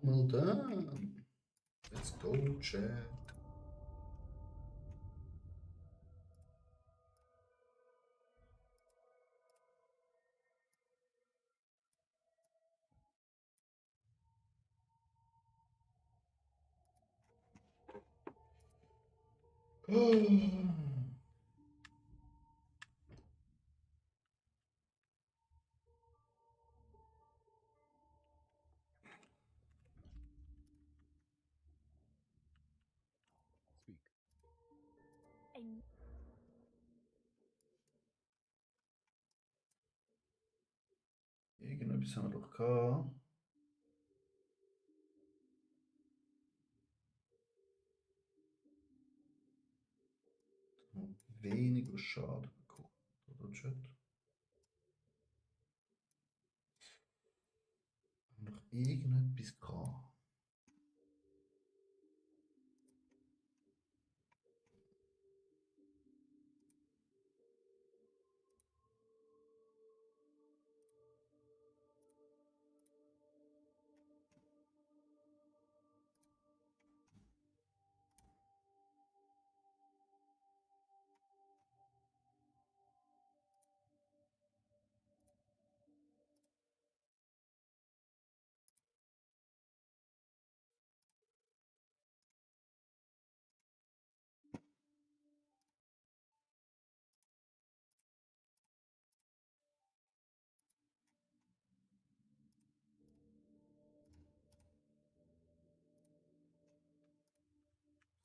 Well done. Let's go, chat. Irgendetwas haben wir doch gehabt. Weniger Schaden bekommen, oder Chat? Noch irgendetwas gehabt.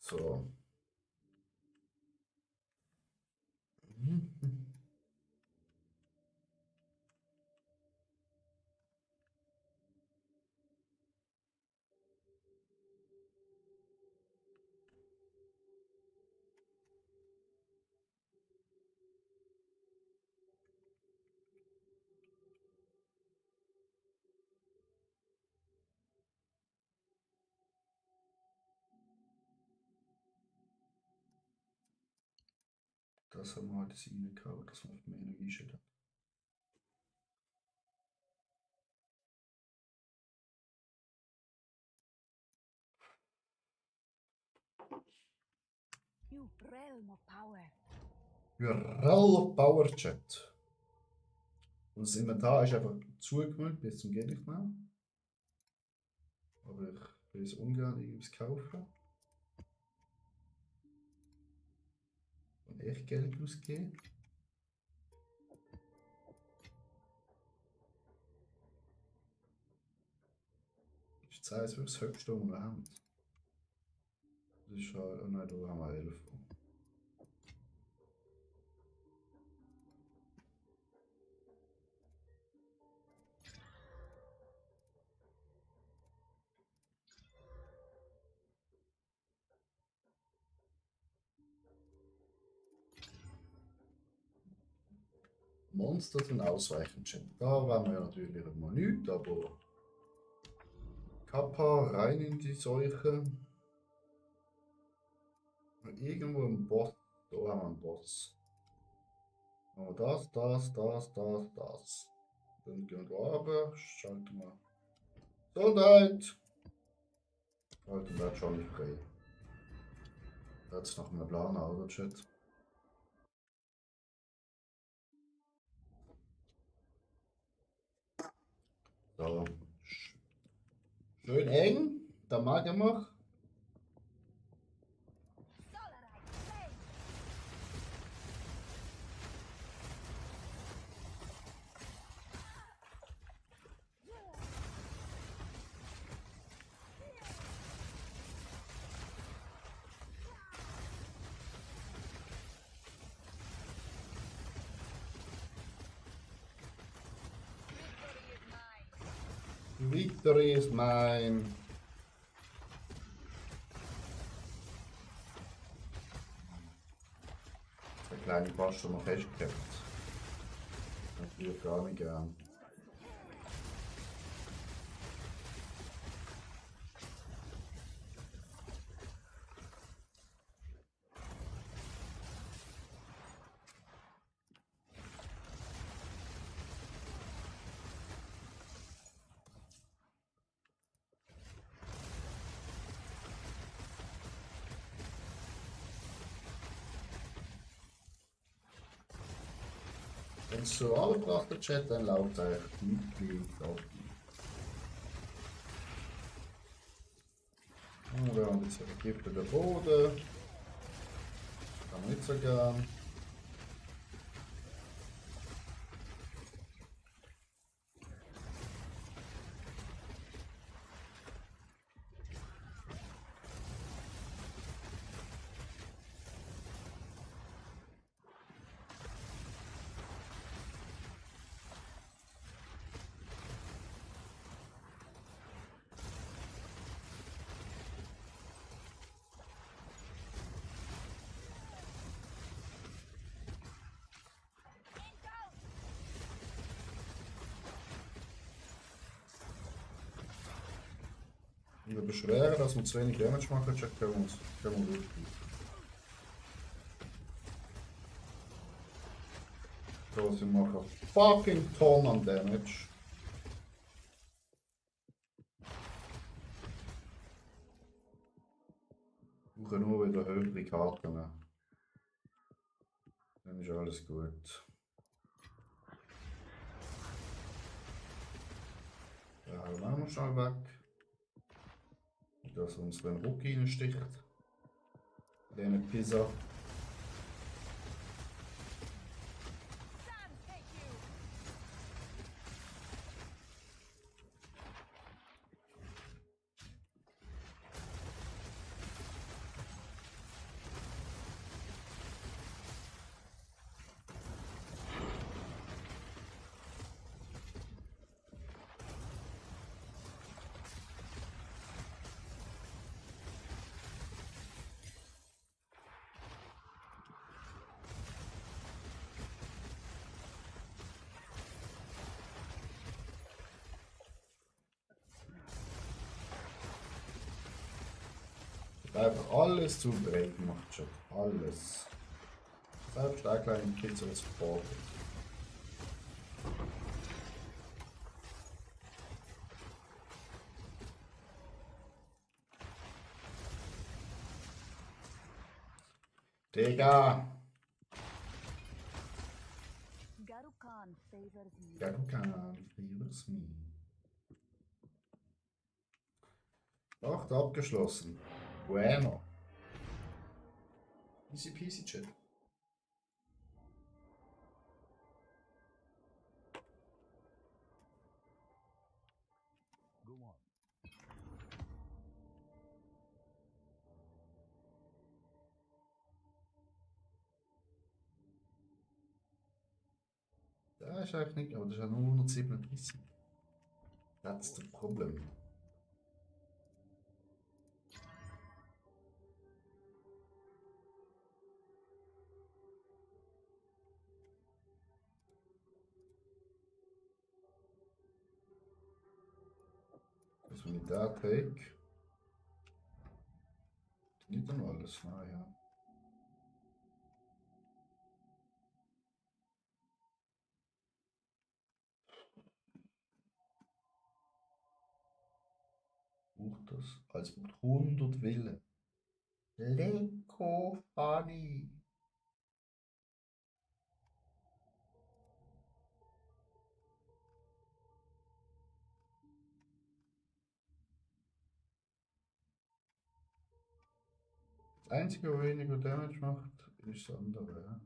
So. Das haben wir halt reingehauen, dass man auf mehr Energie steht. You realm of power. Realm Power Chat. Und das Inventar ist einfach zugemüllt bis zum geht nicht mehr. Aber ich will es ungern irgendwas kaufen. Und echt Geld ausgeben. Das ist jetzt wirklich das Höchste, was wir haben. Das ist halt, oh nein, da haben wir 11. Monster und Ausweichen Chat. Da waren wir natürlich mal nicht, aber Kappa rein in die Seuche. Irgendwo im Boss, da haben wir einen Boss. Machen wir das. Dann gehen wir runter, schalten wir Gesundheit. Halt, und wird schon nicht frei. Jetzt nach einem Plan, oder Chat? So. Schön eng, da mag ich noch. Victory is mine. Der kleine Pass schon noch festgehabt. Natürlich gar nicht gern. Wenn es so angebracht hat, Chat, dann läuft es eigentlich deutlich ab. Und wir haben jetzt einen vergifteten Boden. Kann man nicht so gern. Wir beschweren, dass wir zu wenig Damage machen, Chat, können wir wirklich. So, sie machen fucking Ton an Damage. Wir brauchen nur wieder höhere Karten. Dann ist alles gut. Den hauen wir auch noch schnell weg. Dass uns den Ruck reinsticht. Den Pizza. Einfach alles zu breit gemacht schon. Alles. Selbst der kleine Pizza ist Support. Digga! Garukan favors me. Garukan favors me. 8 abgeschlossen. Bueno. Easy peasy Chat. Go on. Das ist eigentlich nicht, aber das ist ja nur 137. That's the problem. Was wenn ich da take? Nicht dann alles, naja. Braucht das. Als mit 100 Willen. Lecko funny. Das Einzige, was weniger Damage macht, ist das andere. Ja.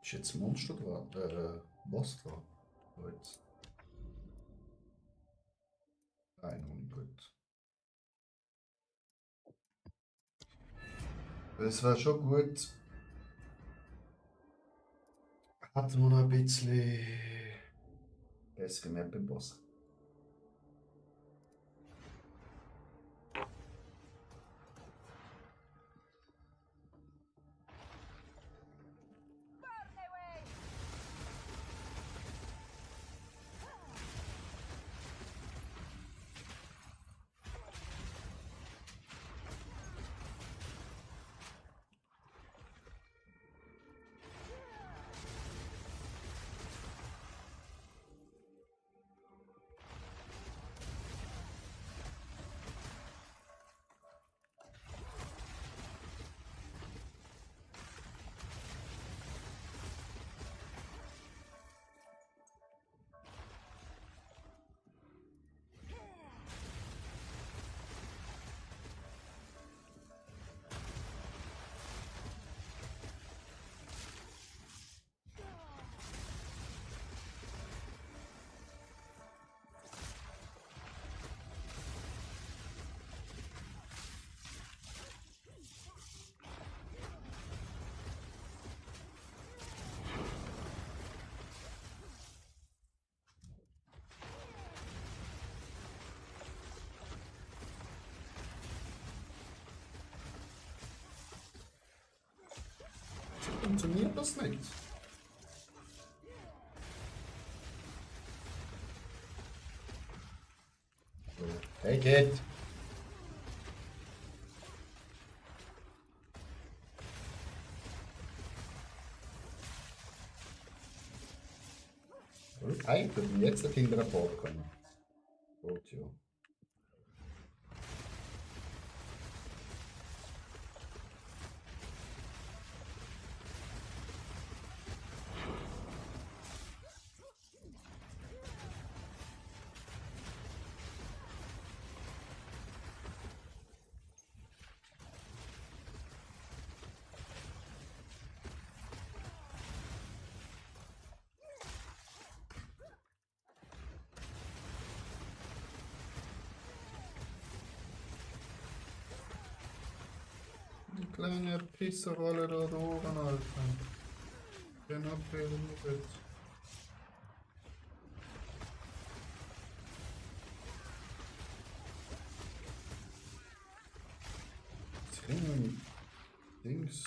Ist jetzt ein Monster dran? Was dran? Gut. Nein, noch nicht gut. Es wäre schon gut. Hatten wir noch ein bisschen bessere Map im Boss. Funktioniert das nicht? Hey, geht! Eigentlich würden wir jetzt hinter der Port kommen. Gut, ja. Die kleine Pisserrolle da oben, Alter. Den abwählen jetzt. Dings.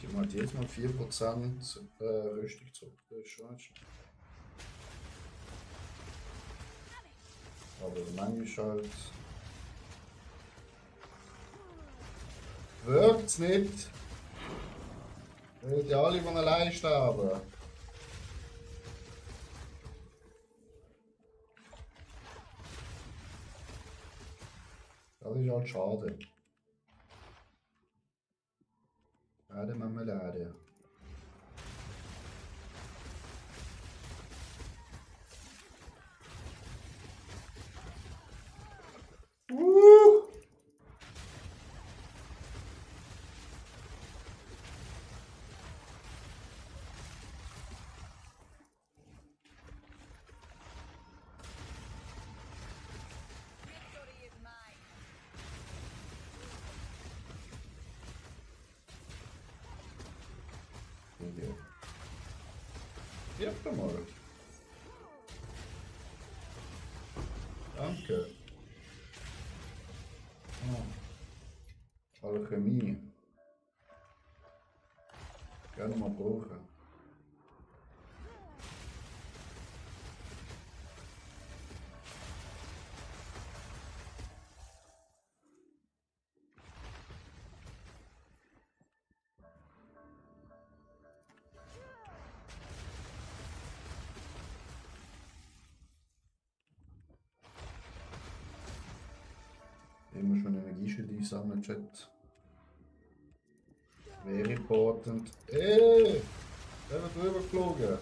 Die macht jetzt mal 4% Rüstung zurück. Das ist schon nicht schlecht. Aber manchmal halt. Wirkt's nicht. Weil die alle von allein sterben. Das ist halt schade. Schade Marmelade. kriegen. Vierte Mal. Danke. Alchemie. Gerne mal brauchen. Immer schon Energieschild einsammeln, Chat. Very important. Der wird drüber geflogen.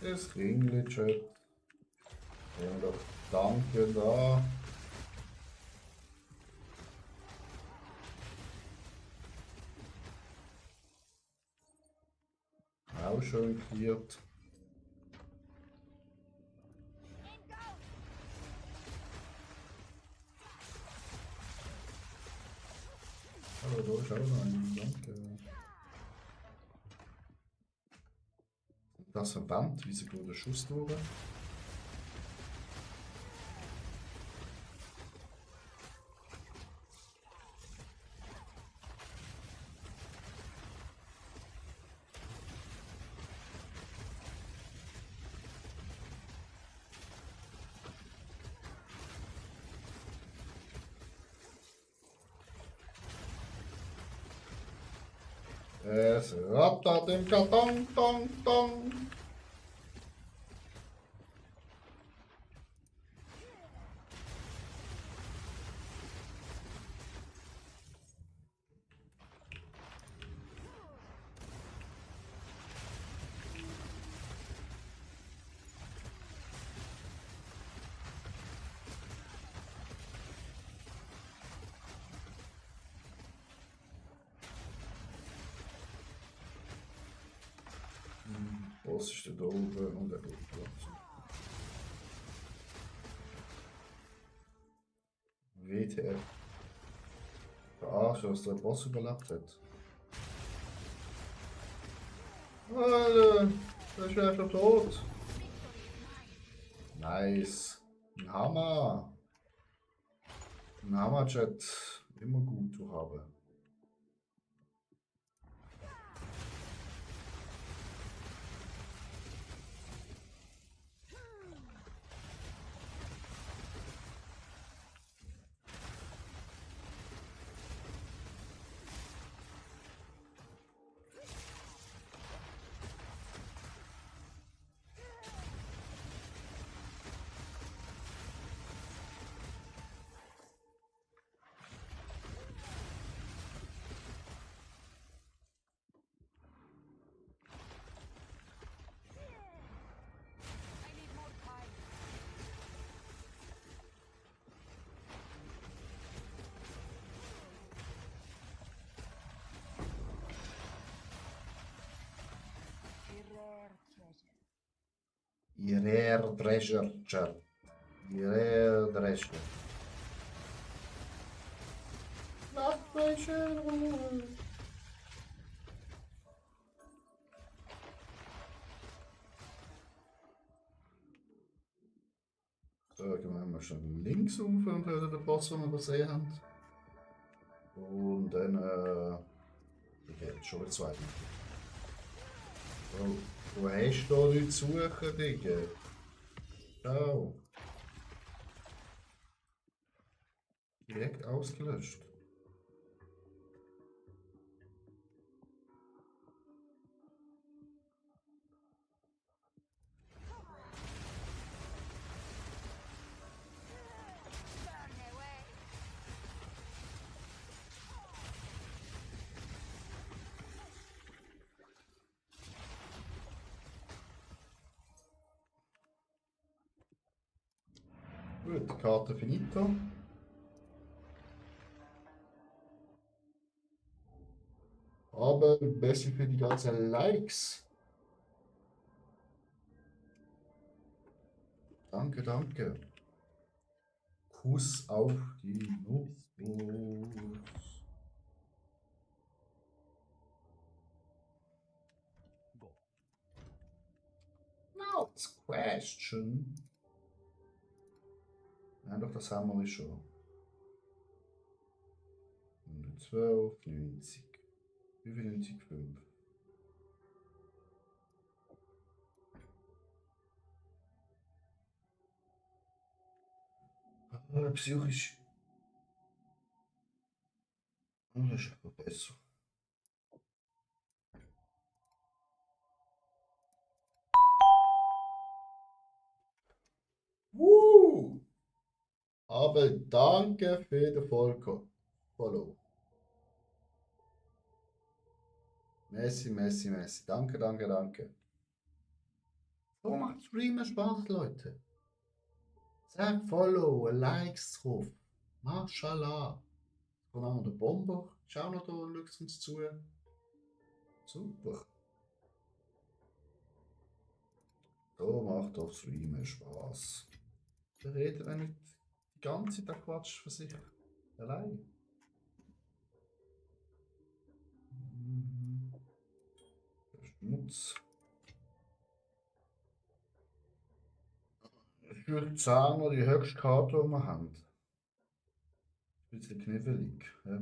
Das Ringli, Chat. Ja, doch danke da. Auch schön geklärt. Aber da ist auch noch ein, danke. Das Verband, wie sie gerade Schuss wurde. Es rattert im Karton, tong, tong. Boss ist da oben und er geht Platz. WTF. Verarscht, dass der Boss überlebt hat. Alter, der ist ja schon tot. Nice. Ein Hammer. Ein Hammer-Chat. Immer gut zu haben. Rare treasure, chat. Rare treasure. Not treasure. So, gehen wir schon links auf und hören den Boss, den wir übersehen haben. Und dann, okay, jetzt schon der zweite. So, wo hast du da nichts zu suchen, Digga? Ciao. Direkt ausgelöscht. Gut, Karte finito. Aber besser für die ganzen Likes. Danke, danke. Kuss auf die Nuss. Go. Next question. Nein, doch, das haben wir schon. 112, 90. 95, 5. Psychisch. Das ist aber besser. Aber danke für den Follow. Messi, Messi, Messi. Danke, danke, danke. So macht Streamen Spaß, Leute. Sag Follow, Likes drauf. Mashallah. Von auch noch der Bomber. Schau noch da und schaut uns zu. Super. So macht doch Streamen Spaß. Da redet man nicht die ganze Zeit Quatsch für sich allein. Der Schmutz. Für die Zahner die höchste Karte, die wir haben. Ein bisschen knifflig. Ja.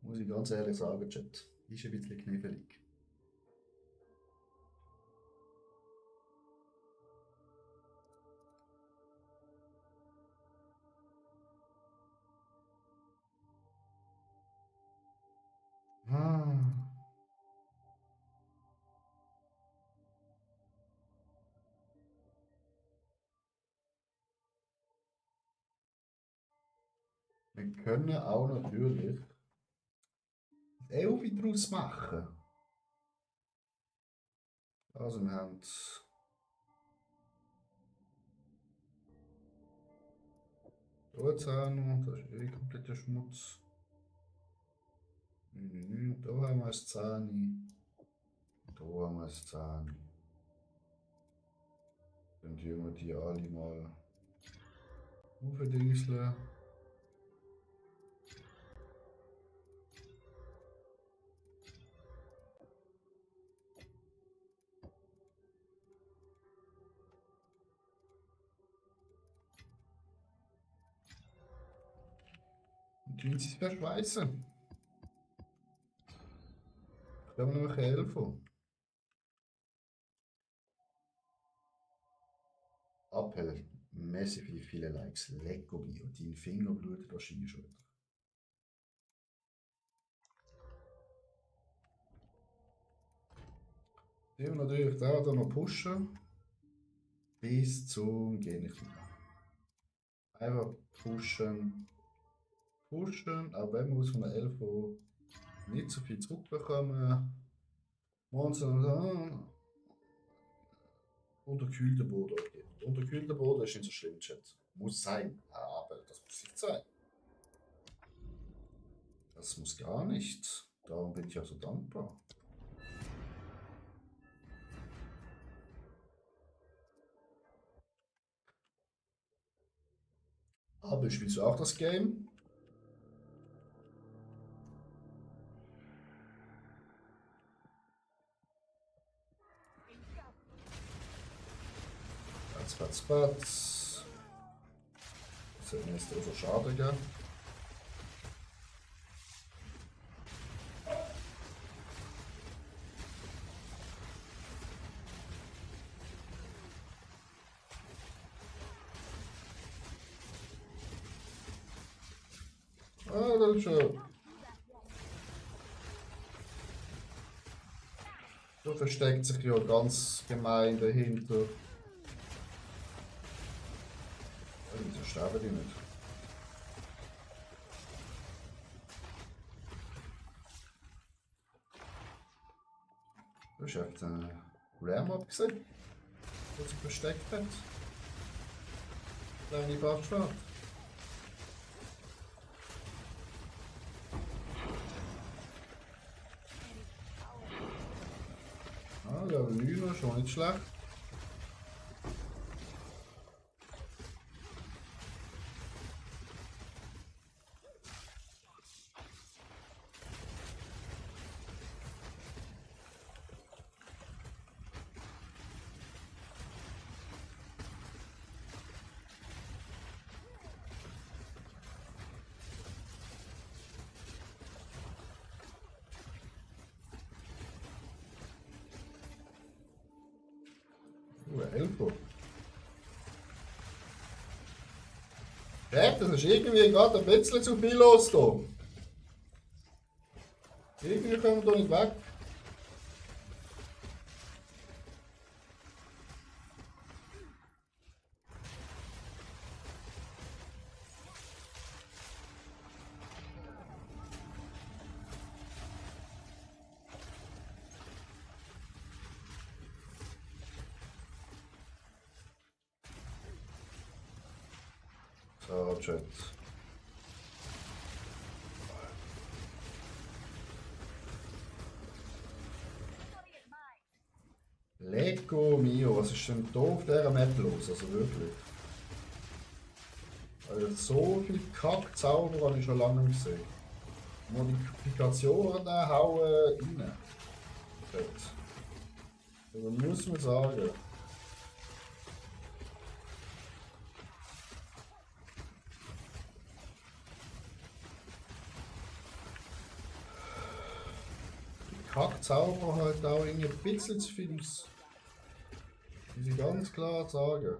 Muss ich ganz ehrlich sagen, Chat. Ist ein bisschen knifflig. Wir können auch natürlich das Elfi daraus machen. Also wir haben hier 10, das ist eh kompletter Schmutz. Da haben wir ein 10. Da haben wir ein 10. Dann tun wir die alle mal aufdingseln. Und die sie verschweißen. Ich glaube noch 11. Appell, merci für die vielen Likes. Lecko Bio, dein Finger blutet wahrscheinlich schon wieder. Die wir natürlich da noch pushen. Bis zum Gehen nicht mehr. Einfach pushen. Pushen, auch wenn wir aus von der 11 nicht so viel zurückbekommen. Monster unterkühlter Boden. Okay. Unterkühlter Boden ist nicht so schlimm, Chat. Muss sein, aber das muss nicht sein. Das muss gar nicht. Darum bin ich auch so dankbar. Aber spielst du auch das Game? Batz. Das ist nicht so schade, gell? Ah, das ist schon. Da versteckt sich ja ganz gemein dahinter. Wieso sterben die nicht? Das ist echt ein Rare-Mob gesehen, der sich versteckt hat. Kleine Bastard. Level 9, schon nicht schlecht. Elfer. Das ist irgendwie gerade ein bisschen zu viel los hier. Irgendwie kommen wir da nicht weg. So, Chat. Lecco mio, was ist denn da auf dieser Map los? Also wirklich. Also so viel Kackzauber habe ich schon lange nicht gesehen. Modifikationen hauen rein. Chat. Also muss man sagen. Kackzauber halt auch irgendwie ein bisschen zu viel aus. Muss ich ganz klar sagen.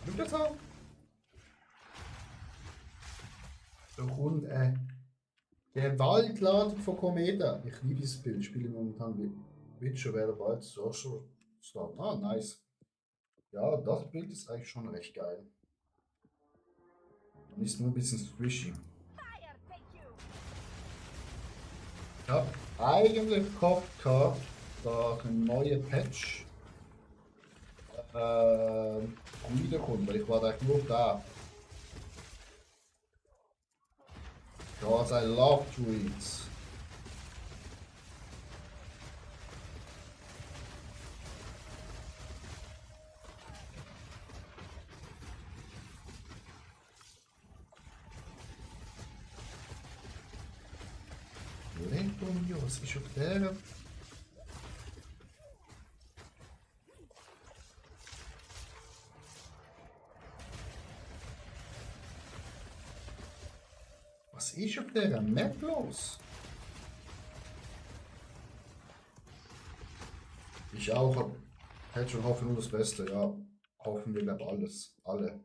Schau das an. Da kommt eine Gewaltladung von Kometen. Ich liebe dieses Bild. Ich spiele momentan Witcher, werde bald Sorcerer starten. Ah, nice. Ja, das Bild ist eigentlich schon recht geil. Und ist nur ein bisschen squishy. Ich habe eigentlich gehofft, dass ein neuer Patch wiederkommt, weil ich war eigentlich nur da. Because I love tweets. Lecco mio, was ist auf der? Was ist auf der Map los? Ich auch. Hätte schon hoffen nur das Beste, ja. Hoffen wir, glaube alles. Alle.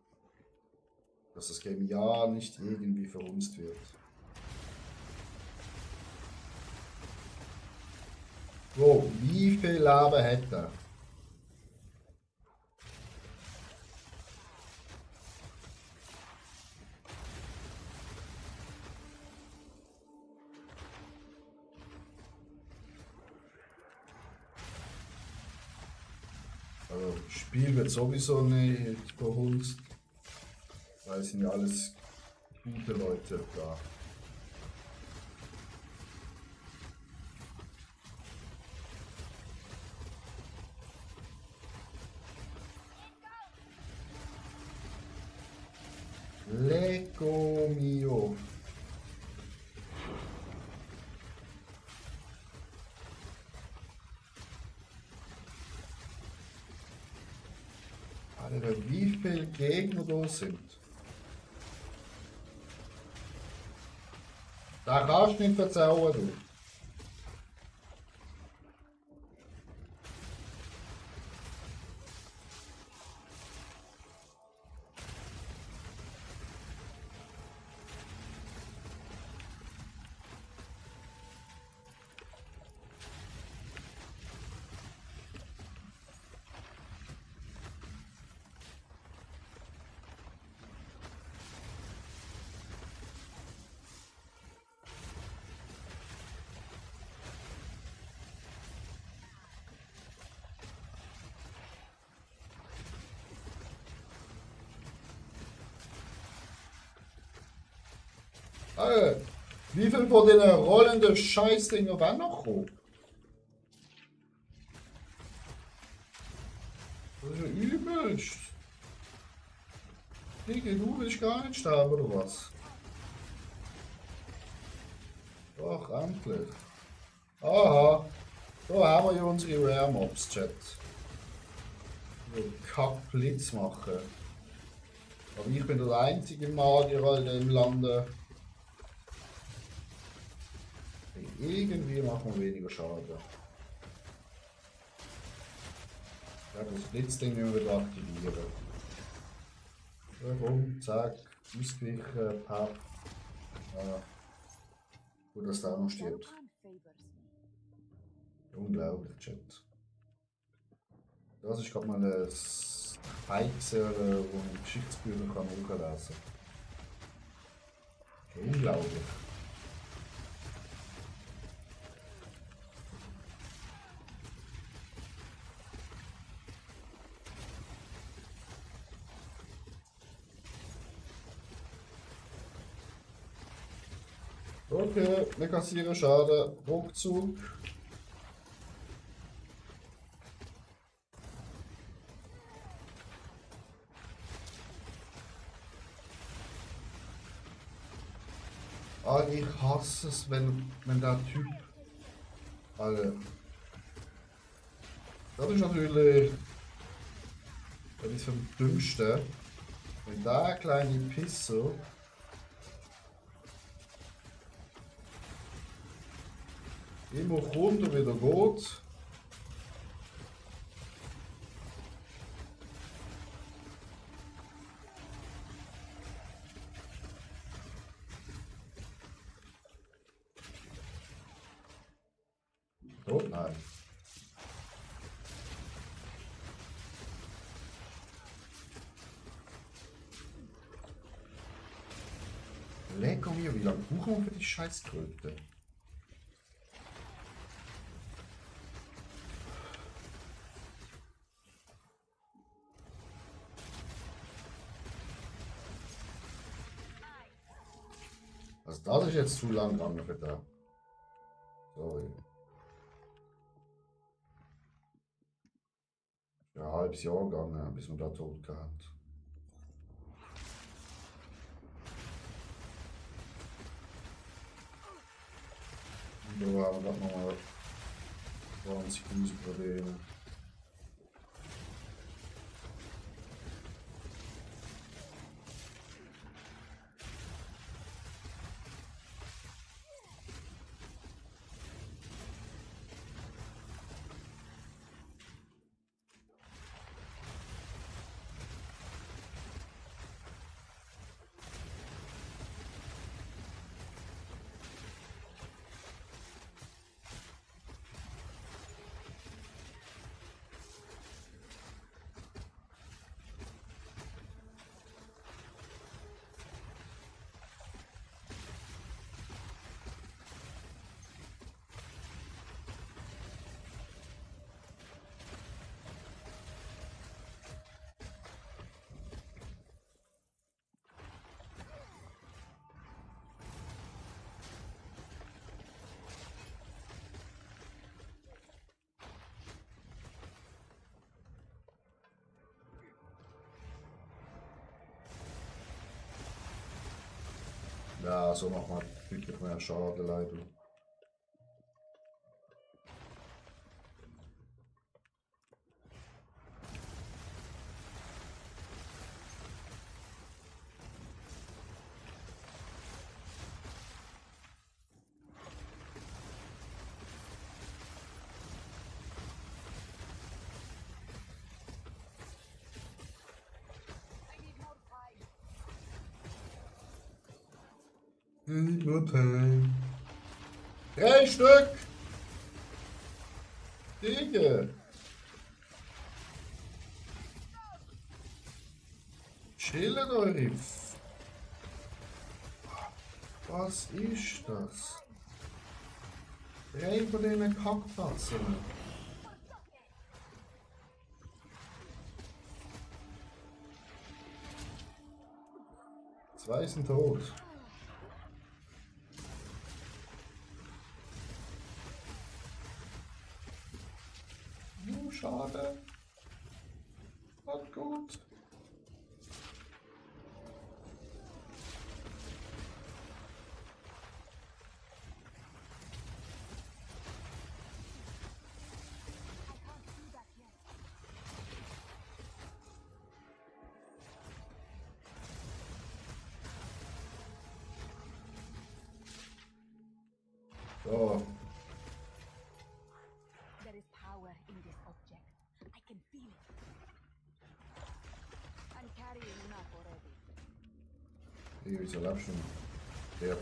Dass das Game ja nicht irgendwie verhunzt wird. So, wie viel Leben hätte er? Also, das Spiel wird sowieso nicht verhunzt. Weil es sind ja alles gute Leute da. Lecco mio. Alter, wie viele Gegner da sind. Da kannst du nicht verzaubern, du. Alter, Wie viel von diesen rollenden Scheißdinger werden noch kommen? Das ist ja übelst. Digga, du willst gar nicht sterben, oder was? Doch, endlich. Aha. Da haben wir ja unsere Rare Mobs, Chat. Die Kack-Blitz machen. Aber ich bin der einzige Magier Alter, im Lande. Irgendwie machen wir weniger Schaden. Ich werde das Blitzding wieder aktivieren. Warum? Zack, ausgewichen, Pap. Ah, gut, dass der auch noch stirbt. Garukan favors me. Unglaublich, Chat. Das ist gerade mal ein Spike, wo ich Geschichtsbücher kann lesen kann. Unglaublich. Okay, wir kassieren Schaden. Rückzug. Ah, ich hasse es, wenn der Typ. Alter. Das ist natürlich etwas vom Dümmsten. Wenn der kleine Pisser immer kommt und wieder geht. Oh nein. Lecker mir, wie lange brauchen wir für die Scheißkröte? Also das ist jetzt zu lang gegangen für da. Sorry. Ja, ein halbes Jahr gegangen, bis wir da tot gehabt. Und da haben wir gerade nochmal 20.000 Probleme. Ja, so macht man wirklich mehr Schaden leider. Nicht nur Time. 3 Stück! Digga! Chillen eure. Was ist das? 3 von diesen Kackpatzen. 2 sind tot. What? I can't do that yet. So, There is power in this object. I can feel it. I'm carrying enough already. hier ist er auch schon. Ja.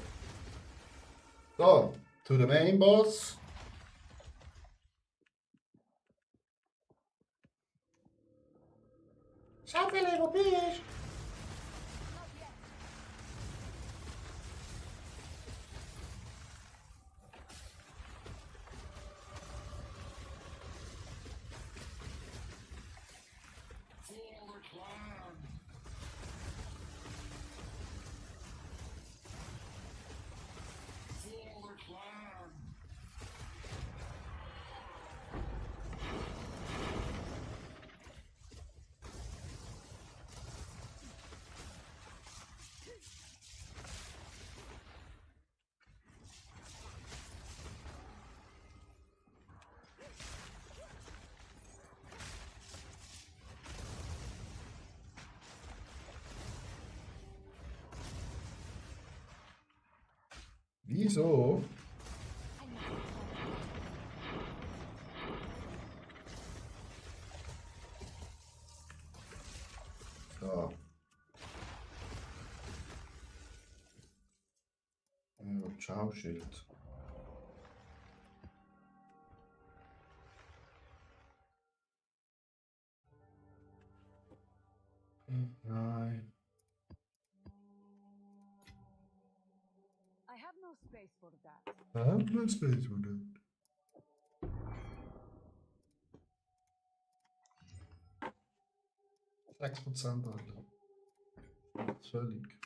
So, to the main boss. Schaffele, wo bist du? Not yet. Wieso? I must find So. Ja, ciao, Schild. Nein. I have no space for that. Space oder? Sechs Prozent, Alter. Völlig.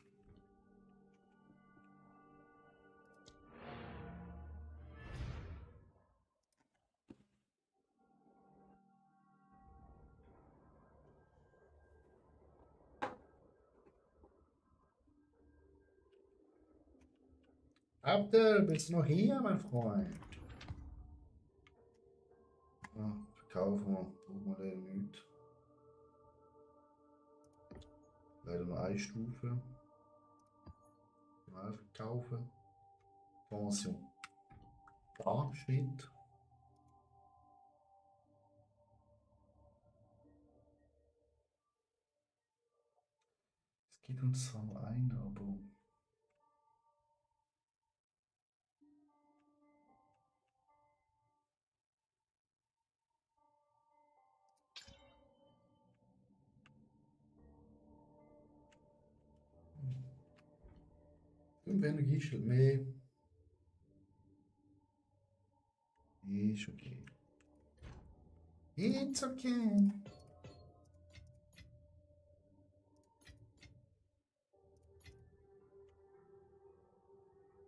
Abdel, bist du noch hier, mein Freund? Ja, verkaufen wir. Brauchen wir leider nicht. Leider nur eine Stufe. Mal verkaufen. Pension. Da, Schritt. Es gibt uns zwar nur einen, aber. Und wenn du gehst, halt mehr. Ist okay. It's okay.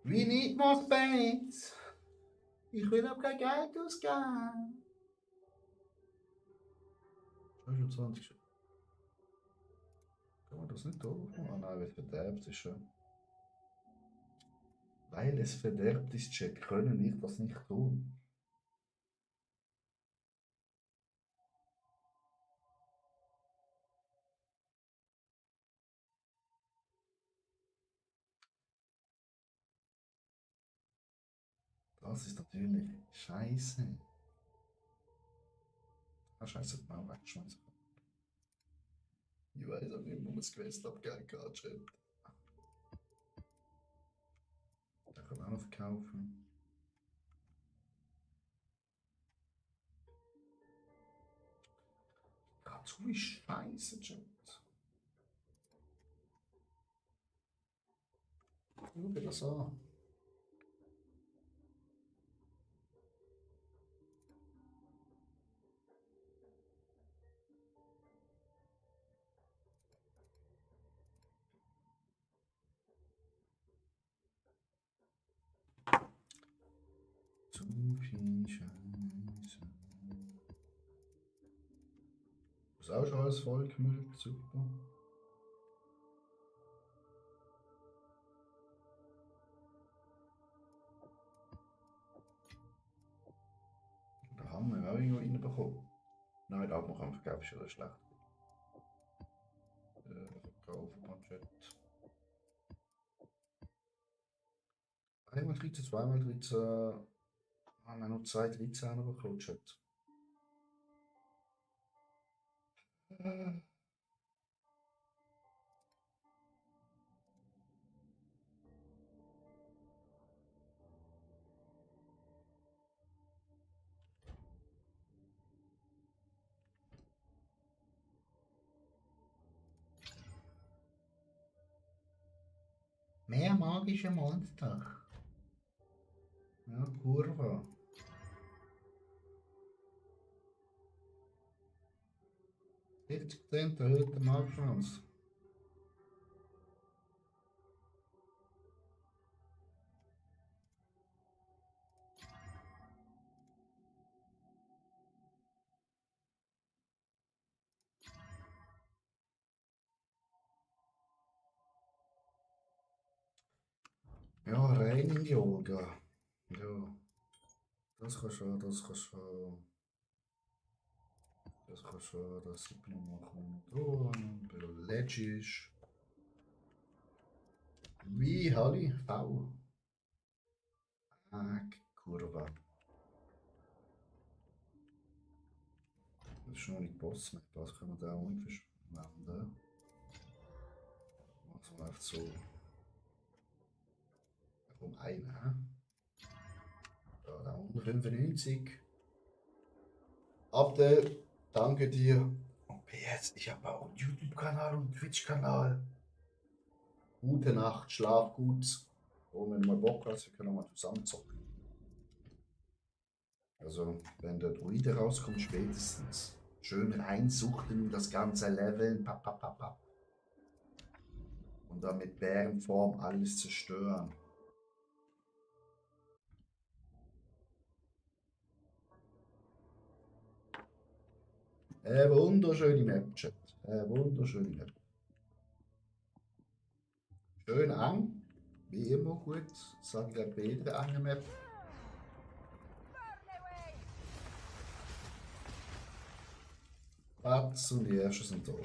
We need more space. Ich will auch kein Geld ausgeben. Schon 20. Kann man das nicht durchmachen? Ah nein, weil es verderbt ist schon. Weil es verderbt ist, Chat, können ich das nicht tun. Das ist natürlich scheiße. Ah, scheiße, die Maul weggeschmissen. Ich weiß auch nicht, wo man das Quest abgeben kann, Chat. Den können wir auch noch verkaufen. Gott, so wie scheiße, Chat. Schau dir das an. Zu viel Scheiße. Ich muss auch schon alles vollgemüllt, super. Da haben wir auch irgendwo reinbekommen. Nein, da haben wir einfach, glaube ich, schon schlecht. Verkaufen, Manschett. Einmal 13, zweimal 13. Haben wir noch 2 13er bekommen, Chat. Mehr magische Monster. Ja, Kurve. %, erhöhter Marktchance. Ja, rein in die Olga. Ja, das kann schon, das kann schon. Das kann schon, das sieht man machen. Legisch. Wie Halli? V. Kurve. Das ist noch nicht Boss, mit was können wir da unten verschwenden? Machen wir einfach so. Um einen, hä? Da unten 95. Abdel, danke dir. Und PS, ich habe auch einen YouTube-Kanal und einen Twitch-Kanal. Gute Nacht, schlaf gut. Und wenn du mal Bock hast, wir können auch mal zusammen zocken. Also, wenn der Druide rauskommt, spätestens. Schön reinsuchten, das ganze Leveln. Papp, papp, papp, papp. Und dann mit Bärenform alles zerstören. Wunderschöne Map, Chat. Wunderschöne Map. Schön eng. Wie immer gut. Sage ich gerade bei jeder engen Map. Platz und die ersten sind tot.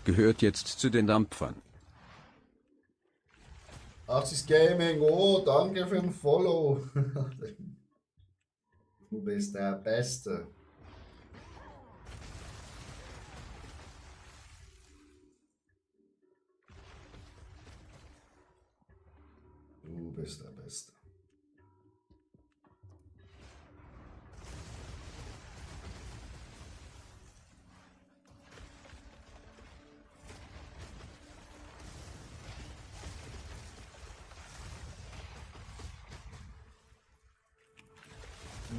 Gehört jetzt zu den Dampfern. Axis Gaming, oh, danke für den Follow. Du bist der Beste. Du bist der Beste.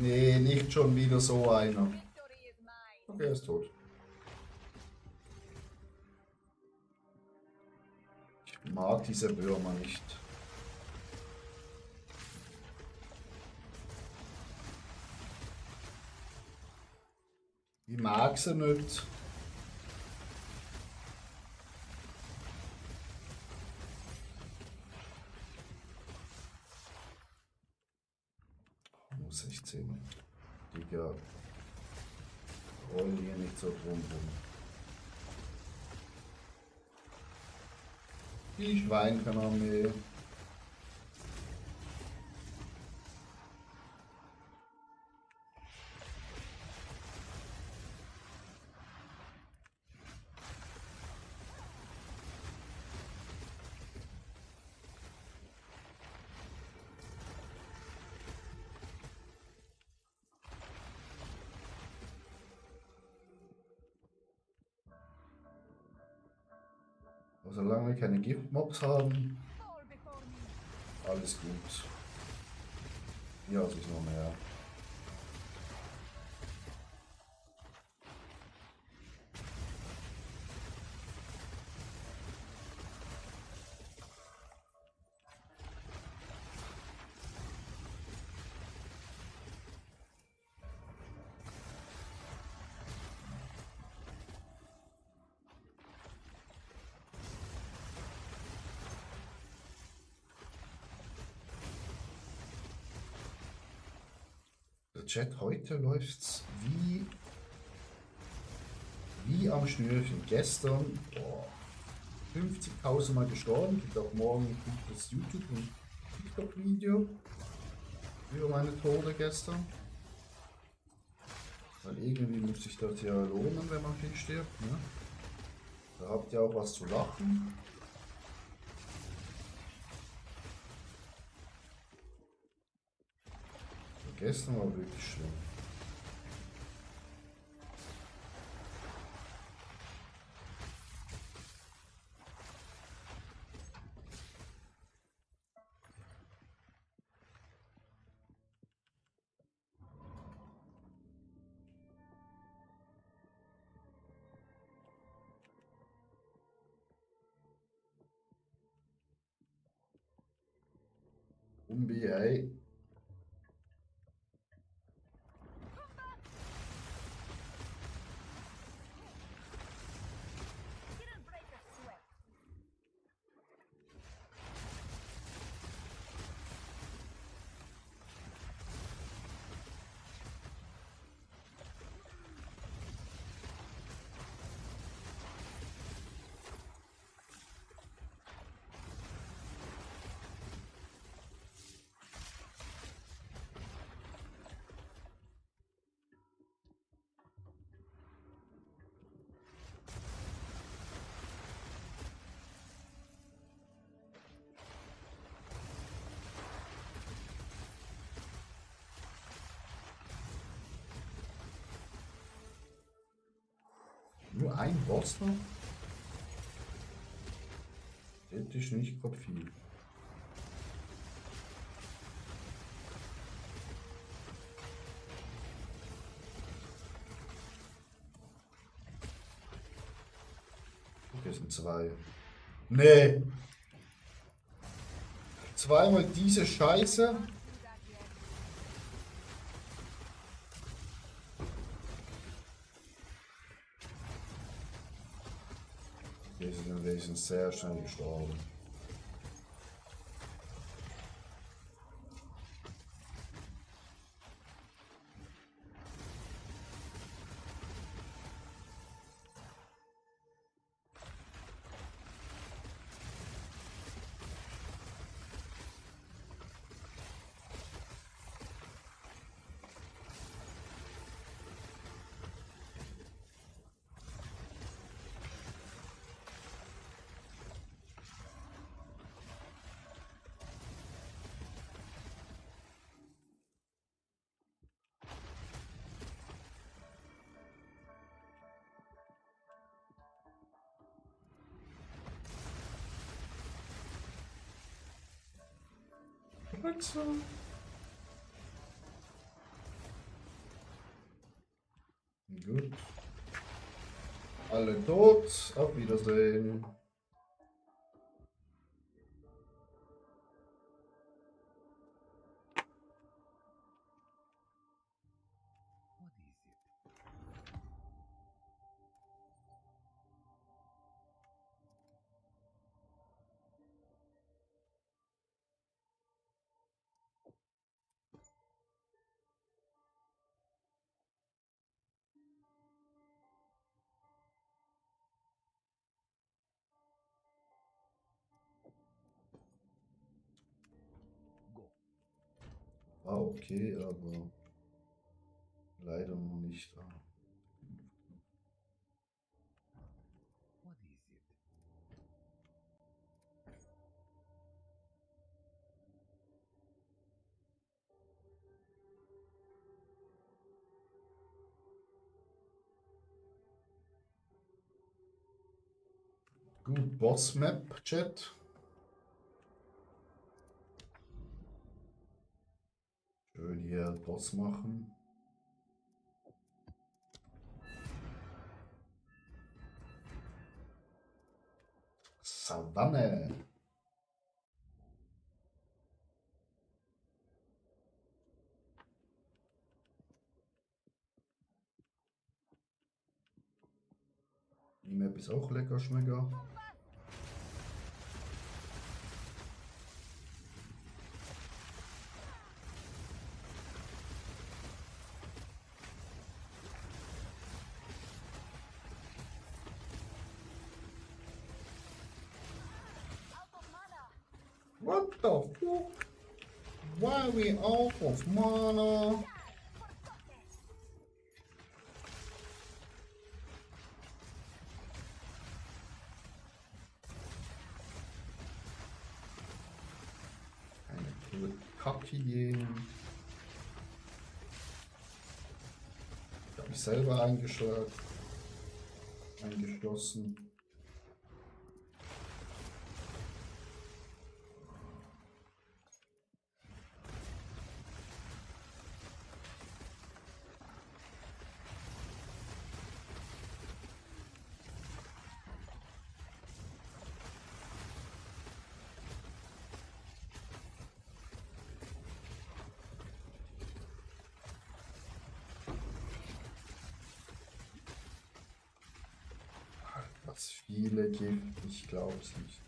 Nee, nicht schon wieder so einer. Okay, er ist tot. Ich mag diese Würmer nicht. Ich mag sie nicht. Oh, 16. Digga. Rollen hier nicht so drum rum. Die Schweinkanarmee. Solange wir keine Giftmobs haben, alles gut. Ja, es ist noch mehr. Chat, heute läuft's wie am Schnürchen. Gestern, boah, 50.000 Mal gestorben. Gibt auch morgen ein gutes YouTube- und TikTok-Video über meine Tode gestern. Weil irgendwie muss sich das ja lohnen, wenn man viel stirbt. Ne? Da habt ihr auch was zu lachen. Gestern war wirklich schlimm. NBA. Didn't break a sweat. Nur ein Boss noch? Hätte ich nicht gerade viel. Okay, sind zwei. Nee. Zweimal diese Scheiße. Wir sind sehr schnell gestorben. Gut. Alle tot. Auf Wiedersehen. What is it? Go. War okay, aber leider noch nicht. What is it? Gut, Boss Map, Chat. Schön hier Boss machen. Savanne. Die Map ist auch lecker schmecker. What the fuck? Why are we off of mana? Eine Kacke gehen. Ich habe mich selber eingeschlossen. Das viele Gift, ich glaube es nicht.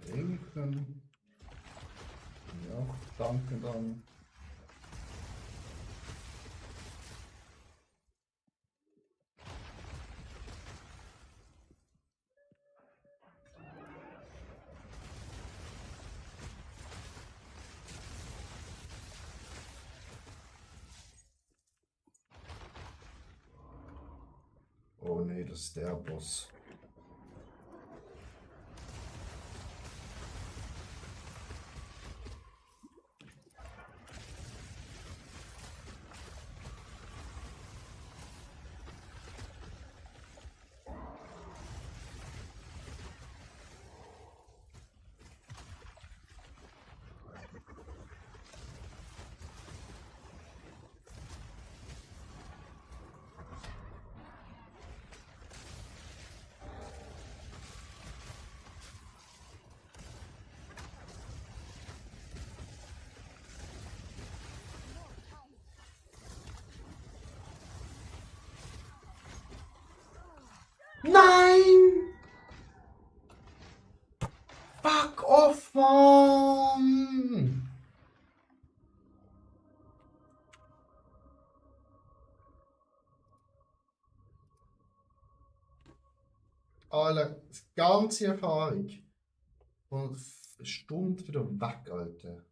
Linken. Ja, danke dann. Oh nee, das ist der Boss. Nein! Fuck off, Mann! Alter, die ganze Erfahrung. Und eine Stunde wieder weg, Alter.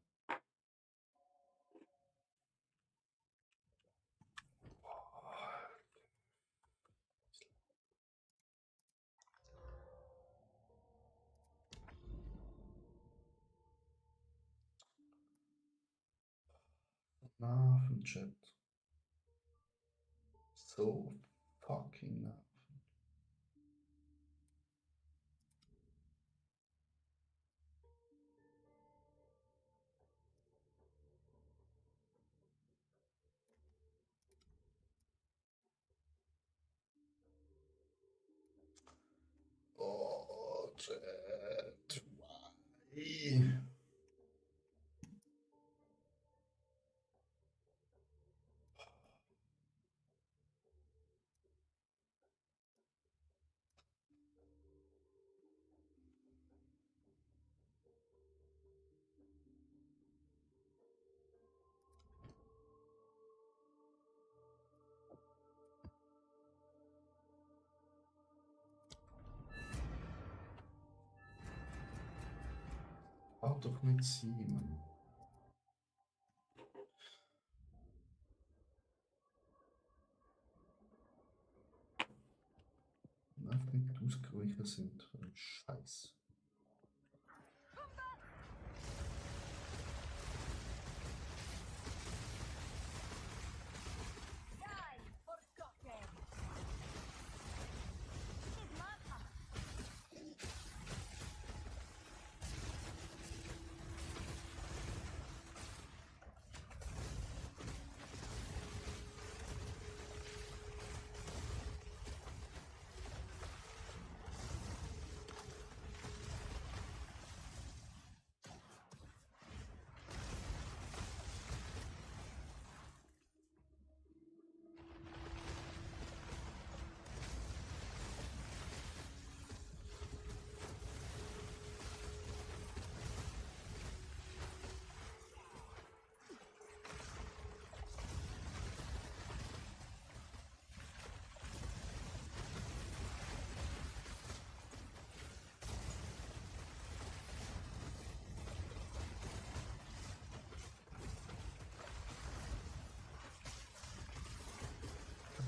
Nervenchat. So fucking nervig. 2. Kann doch nicht sein, Mann. Und einfach nicht ausgewichen sind. Scheiß. Die, forgotten! Need mana!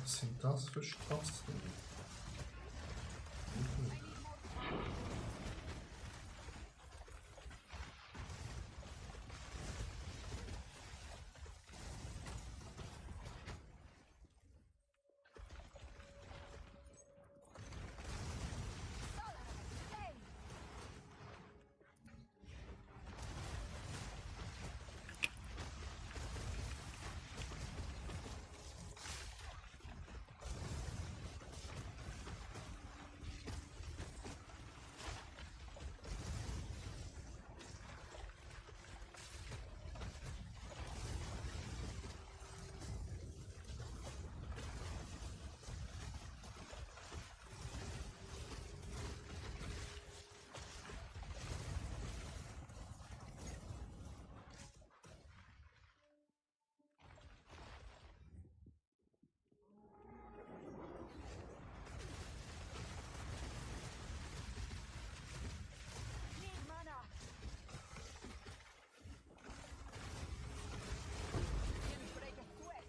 Was sind das für Straßen? Need mana! Didn't break a sweat!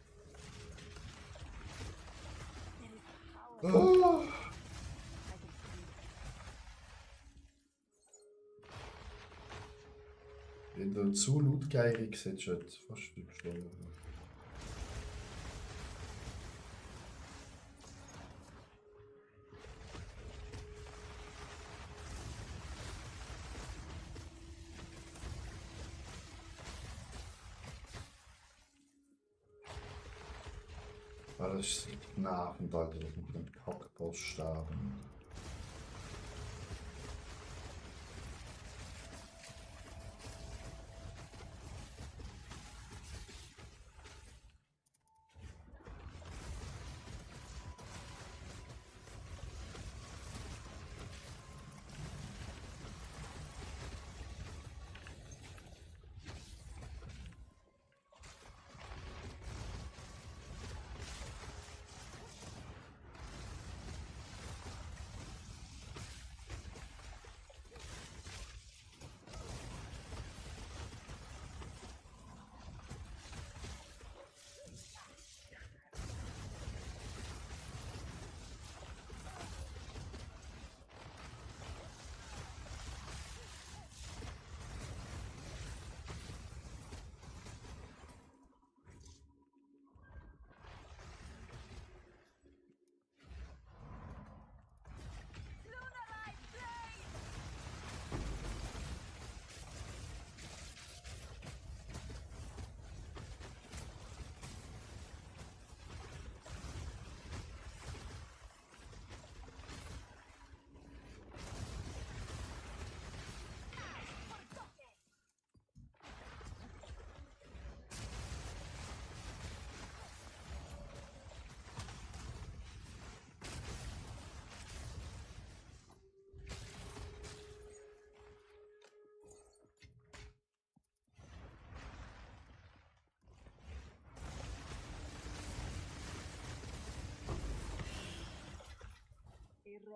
There is power. Oh! I can feel it. Wenn du zu lautgeirig sitzt, wird fast übersteuert. Das ist nervend, Alter, dass wir mit dem Kackboss sterben.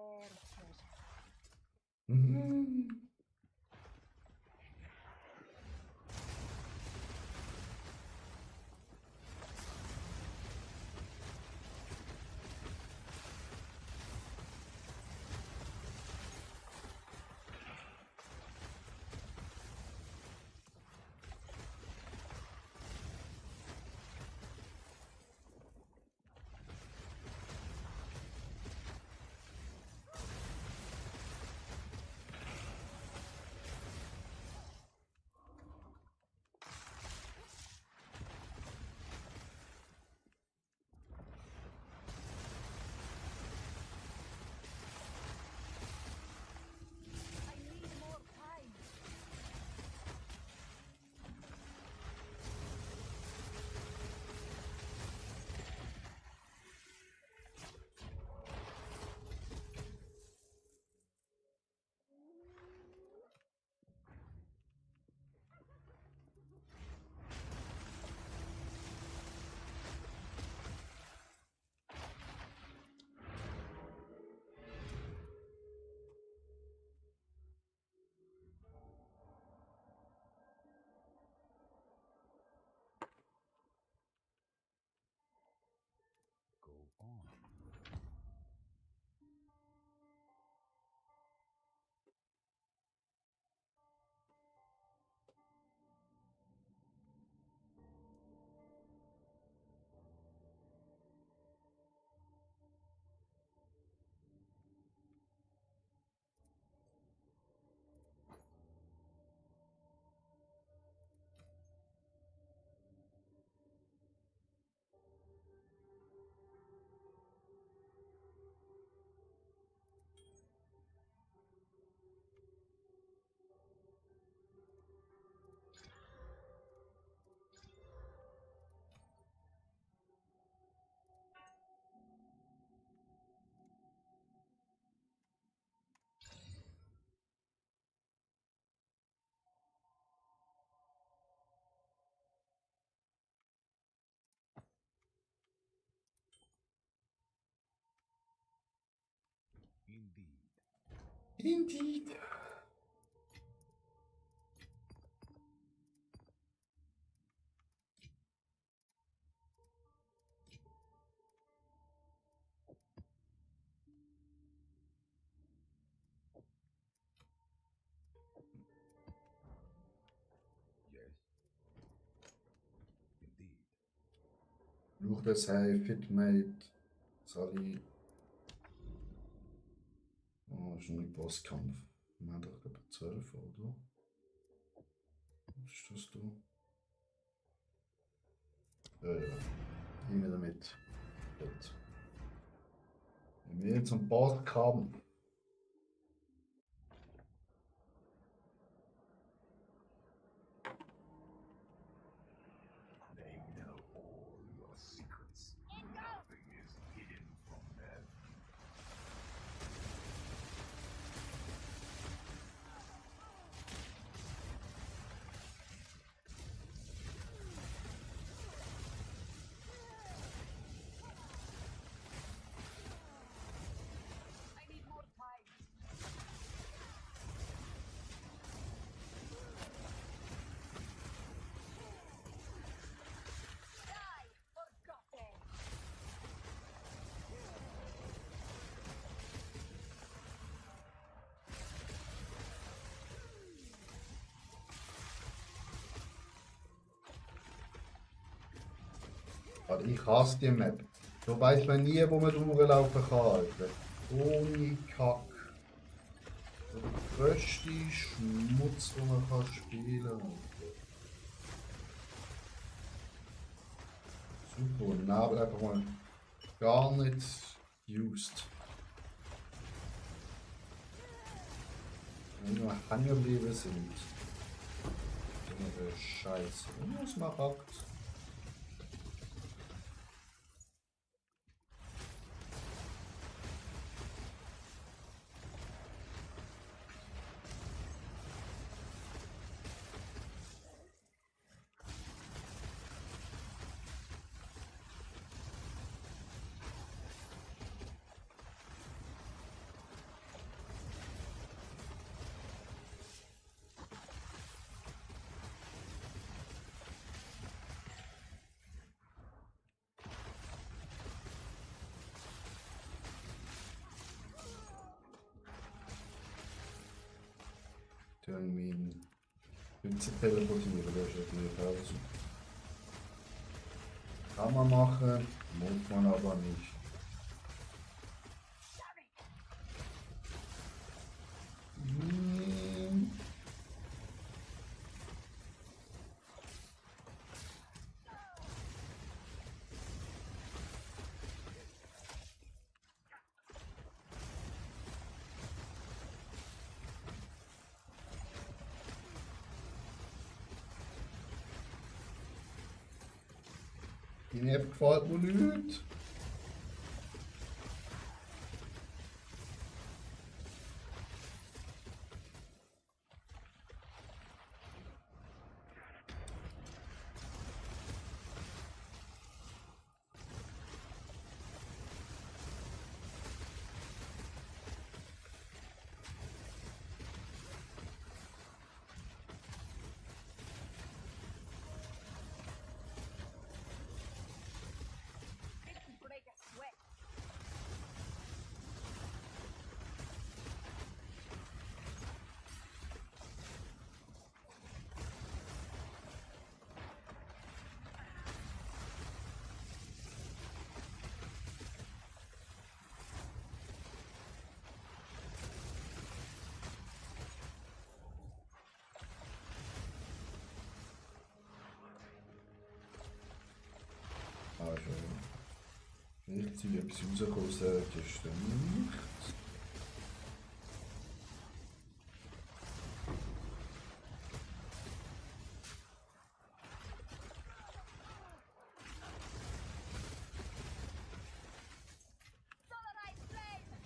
Their treasure. Mhm. I need more time. Go on. Indeed. Indeed. Yes. Indeed. Lucht das Fit mate. Sally. Oh, ist ein Bosskampf. Wir haben doch glaube ich 12, oder? Was ist das da? Ja, ja. Immer damit. Gut. Wenn wir jetzt einen Bosskampf. They know all your secrets. Nothing is hidden from them. I need more time. Die, forgotten. Aber ich hasse die Map. Da weiß man nie, wo man durchlaufen kann. Alter. Ohne Kack. So der grösste Schmutz, den man kann spielen kann. Super, und Nebel einfach mal gar nicht used. Wenn wir nur hängen geblieben sind. So eine Scheiße. Und was man packt. Tun meinen Hütze teleportieren, das ist natürlich auch so. Kann man machen, muss man aber nicht. Hm. Die Map gefällt mir nicht. Make me break a sweat. Ah, schon. Vielleicht sind etwas rausgekommen aus der Kiste. Nicht. Solarized flame.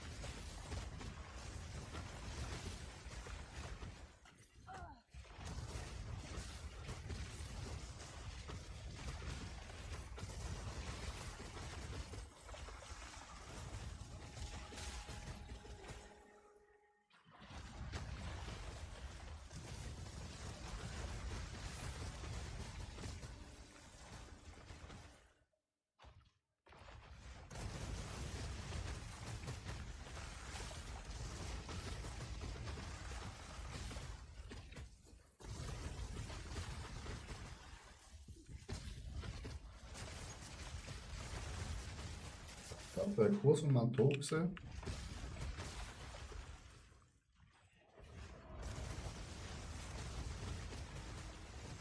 Ich habe einen Kurs und mal tot gesehen.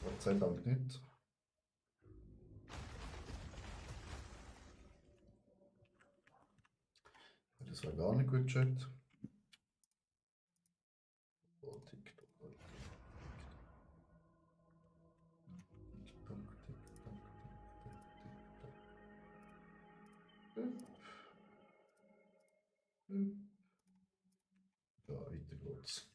Gott sei Dank nicht. Das war gar nicht gut gecheckt. Oh, TikTok, oh, TikTok, TikTok, TikTok, TikTok. Ja, weiter geht's.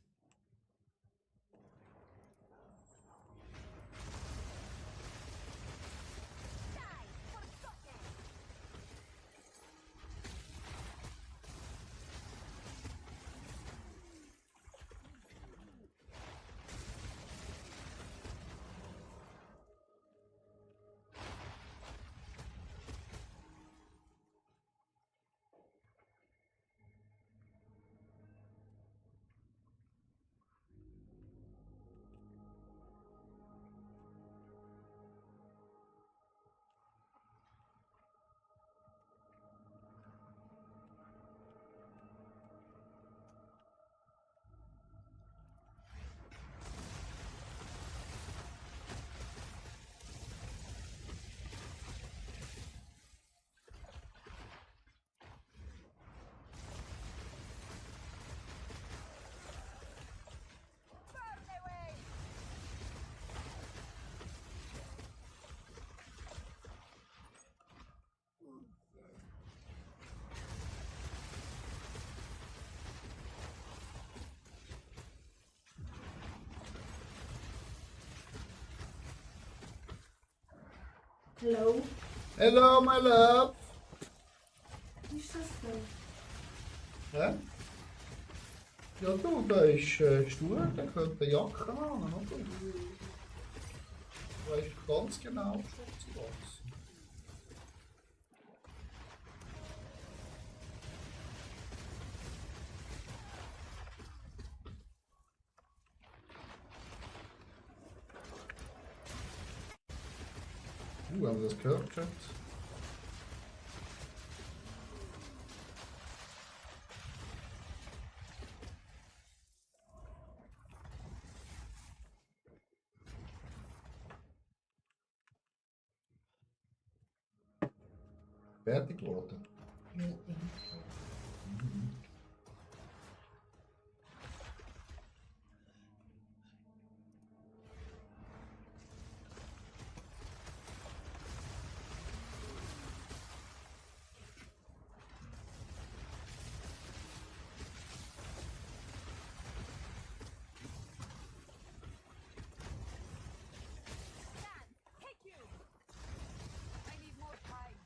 Burn away. Hallo? Hello, my love! Wie ist das denn? Hä? Ja, du, da ist Stuhl, der könnte eine Jacke haben, oder? Du weißt ganz genau, was sie was. haben wir das gehört, Chat? Fertig geworden. Take you! I need more time.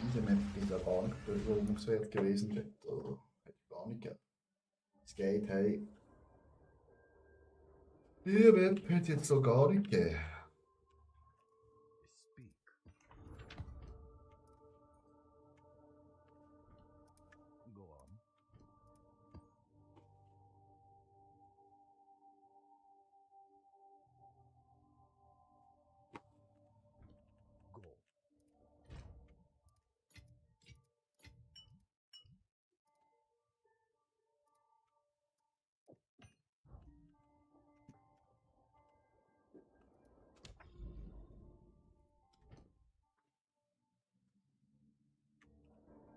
Diese Map ist ja gar nicht bewundernswert gewesen, Chat. Also, hätte ich gar nicht gegeben. Es geht, hey. Die Map hätte jetzt so gar nicht gegeben. Speak. Go on. Go.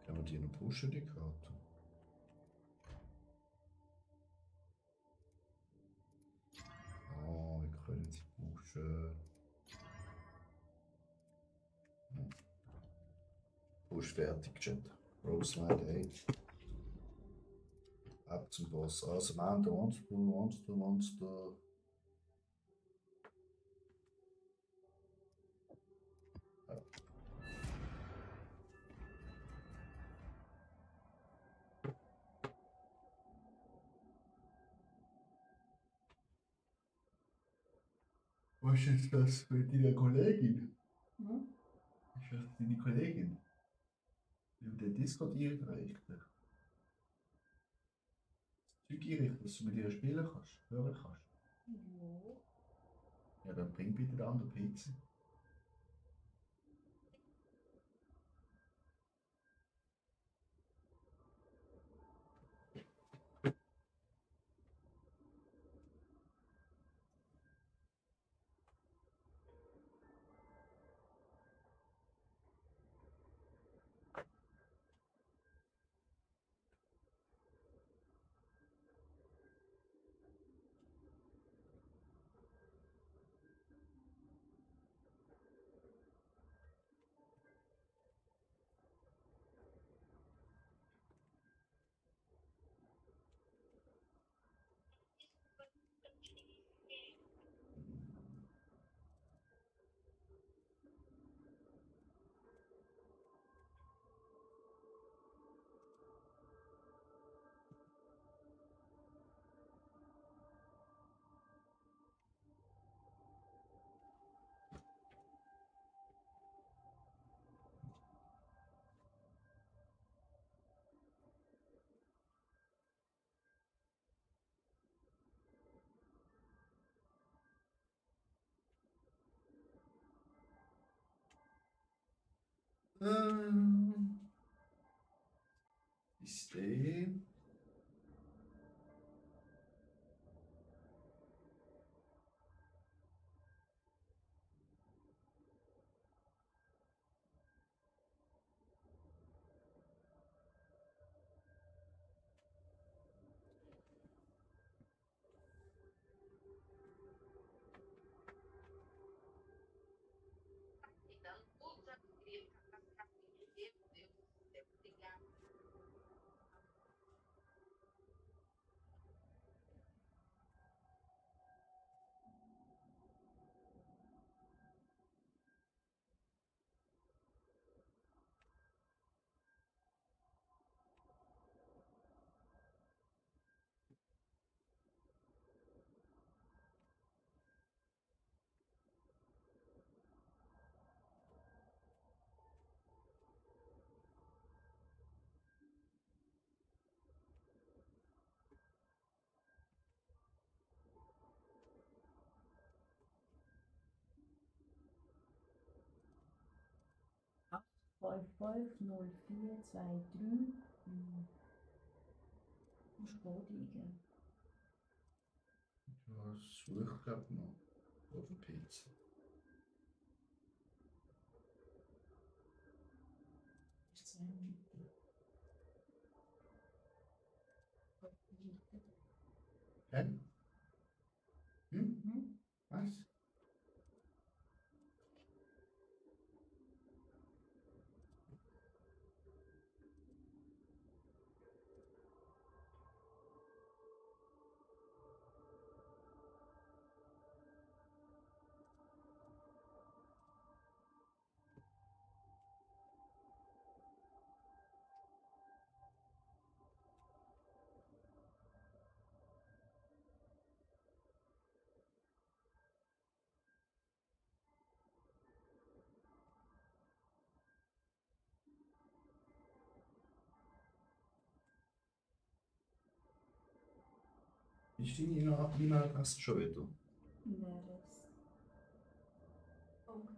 Können wir die noch pushen, die Karte? Oh, wir können sie pushen. Push fertig, Chat. Rose Knight 8. Ab zum Boss. Also, Monster, Monster, Monster, Monster. Ja. Was ist das mit deiner Kollegin? Hm? Ist das deine Kollegin? Über den Discord einrichten. Das Zeug einrichten, dass du mit ihr spielen kannst, hören kannst. Ja. Ja, dann bring bitte den anderen PC. System. 550423. Musst Code eingeben. Ja, suche glaube noch. Auf dem PC. Ist 2 Minuten. Hä? Hm? Mhm. Was? Ist deine E-Mail-Adresse schon wieder? Neres. Oh, Mann.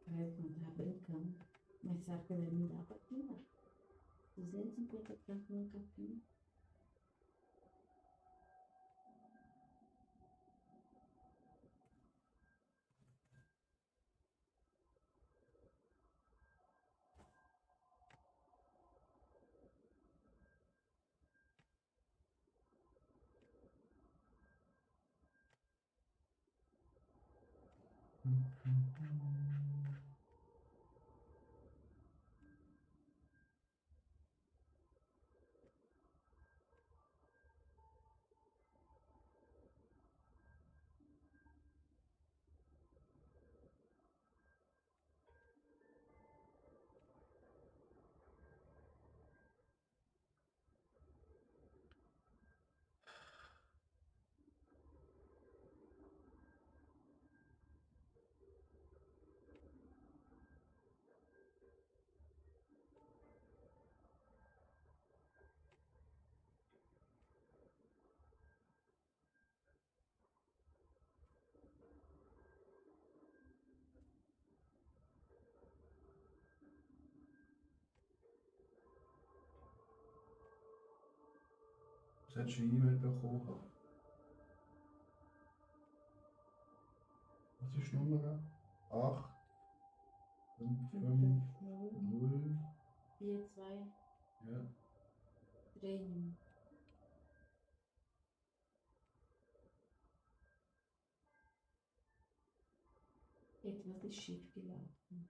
Parece que não tá brincando. Mas sabe que ele não dá pra tirar. 250 gramas no capim. Du hast eine E-Mail bekommen. Was ist die Nummer? 8 5 5 0. 4, 2, Ja. 3. Etwas ist schief gelaufen.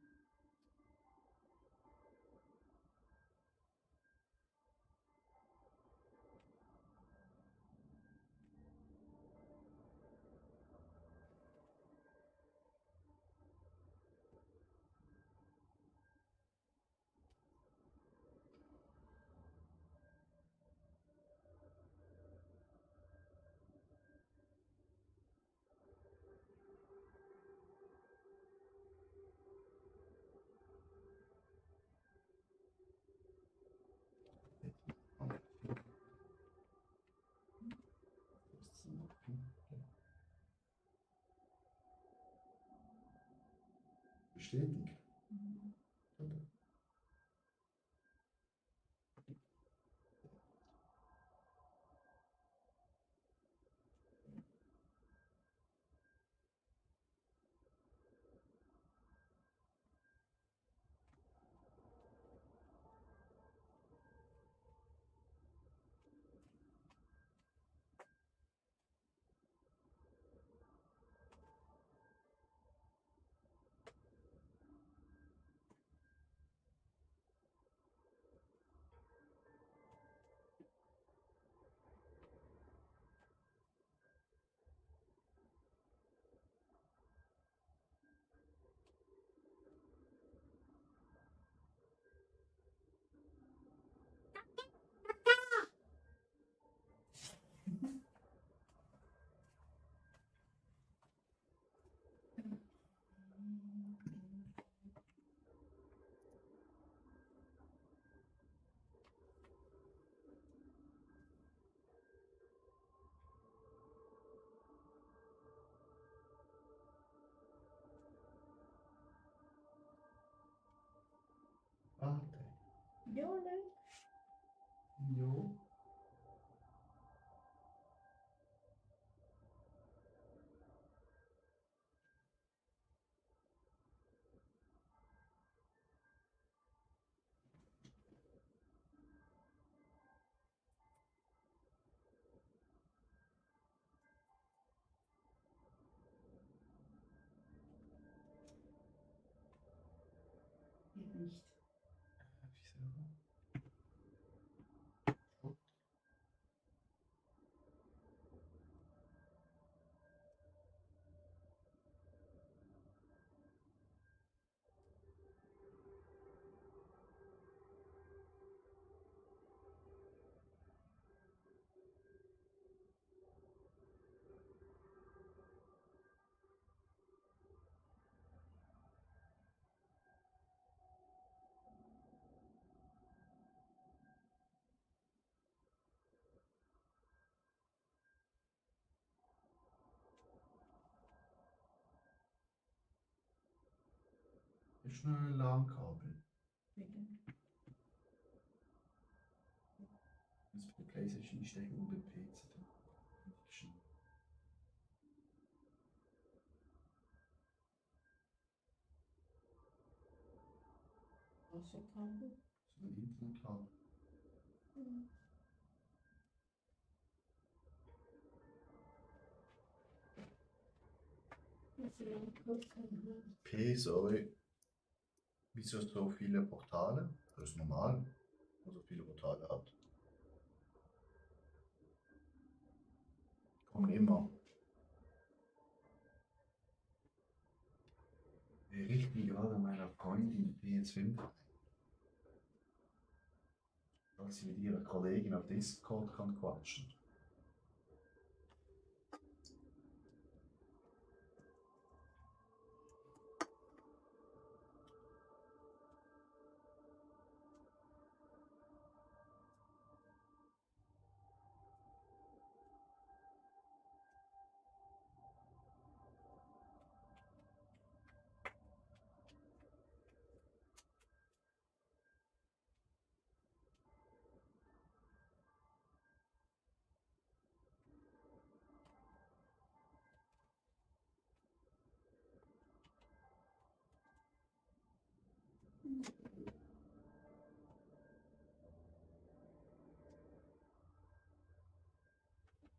Bestätigt. Mhm. Oder? Warte. Ja, nein. Jo. Geht nicht. Wieso? Ist noch ein LAN-Kabel. Bitte. Jetzt für die PlayStation einstecken und den PC dann. Connection. Wasserkabel. So ein Internetkabel. Mhm. Also, lang kurz haben. P, sorry. Wieso so viele Portale? Das ist normal, wenn man so viele Portale hat. Kommt immer. Wir richten gerade meiner Freundin die PS5 ein, dass sie mit ihrer Kollegin auf Discord kann quatschen.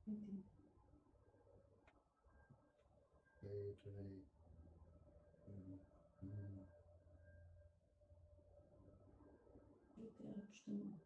Bitte. Play. Bitte abstimmen.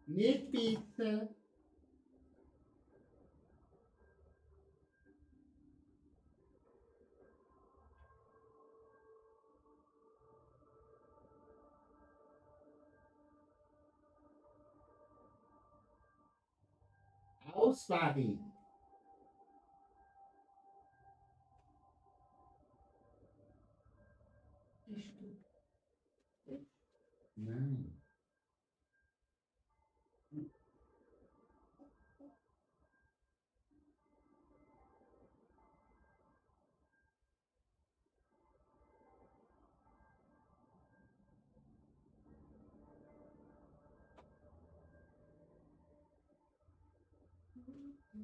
Nicht bitte. Auswahl. Bist du? Nein. Ja,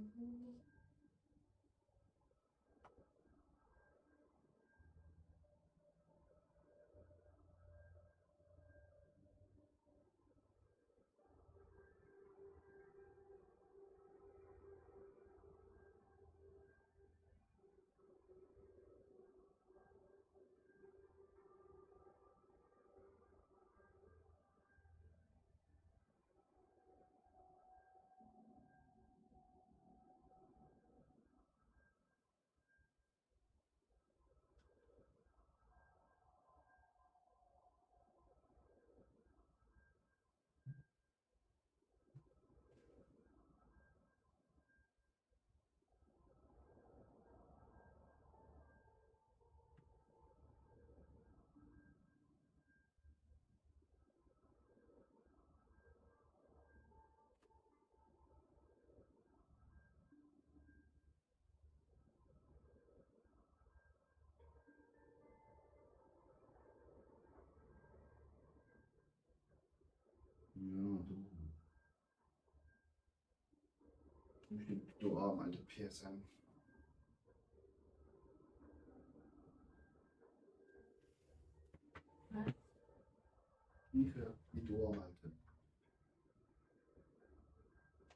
du. Du arm, alter PSM. Was? Ich höre, wie du arm, alter.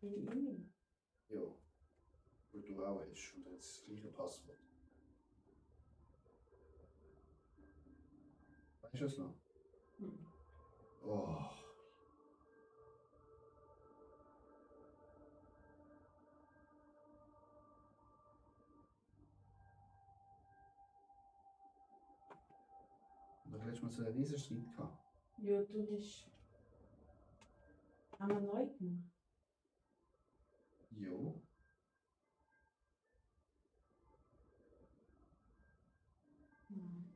Die E-Mail. Ja. Weil du auch hast und jetzt das gleiche Passwort. Weißt du es noch? Hm. Oh. Da letztes Mal so einen riesen Streit gehabt. Ja, du hast einmal neu gemacht. Jo. Nein.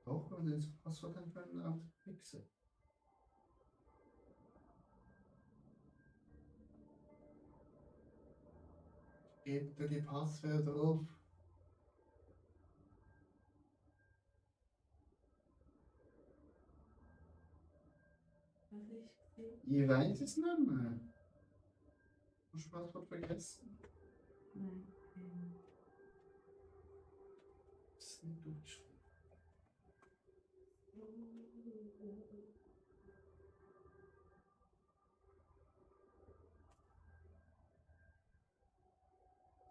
Doch, und jetzt das Passwort dann können auch fixen. Gebt dir die Passwörter auf. Was ist gesehen? Ich weiß es nicht mehr. Hast du das Passwort vergessen? Nein. Das ist nicht Deutsch.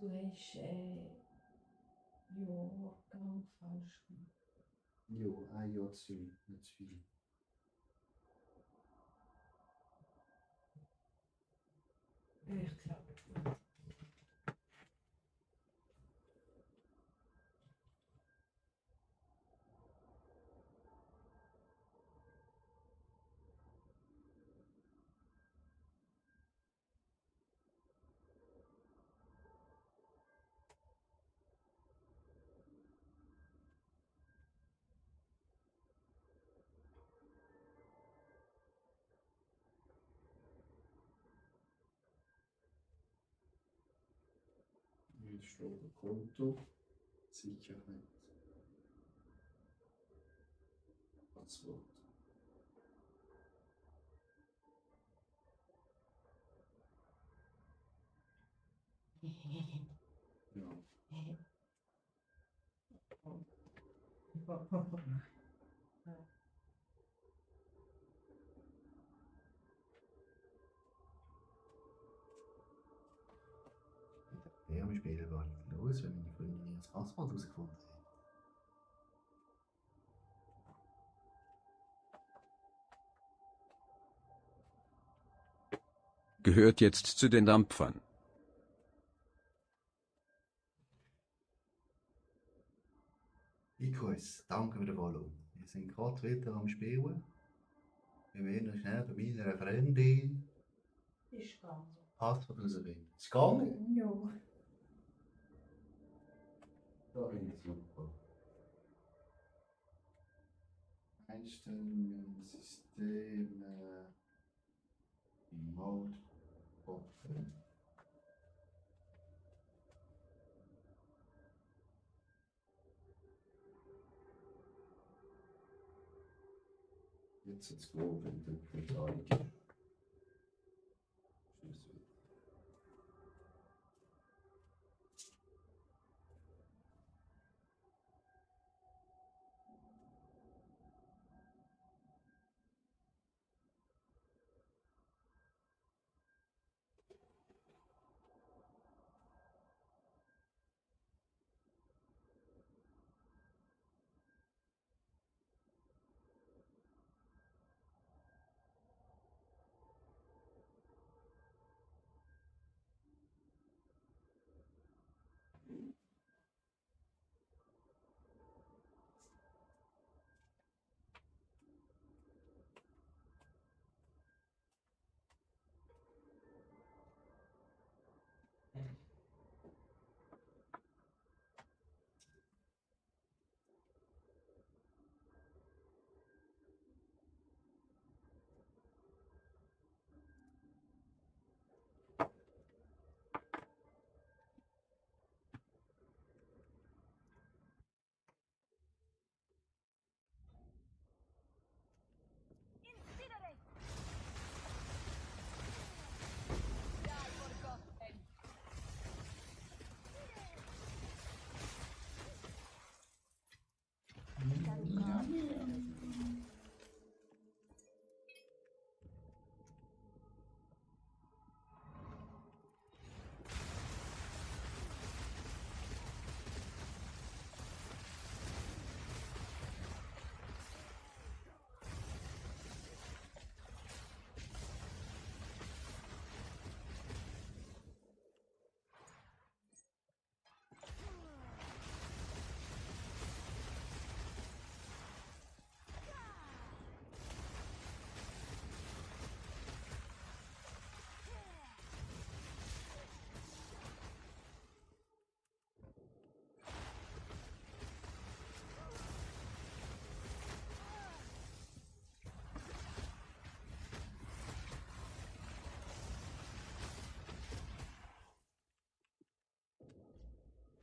Du hast Jahrgang falsch gemacht. Jo, ein Jahr zu viel, nicht zu viel. Ich glaube. Jetzt steht Konto, Sicherheit, Passwort. Ja. Ja, wir spielen gar nicht los, wenn meine Freundin ihr Passwort herausgefunden hat. Gehört jetzt zu den Dampfern. Ikos, danke für den Follow. Wir sind gerade wieder am Spielen. Wir werden noch schnell bei meiner Freundin Ist gegangen. Passwort rausfinden. Ist gegangen? Ja. Da bin ich super. Einstellungen, System, Remote, offen. Jetzt ist es gut, wenn du Bezahlung. Tschüss.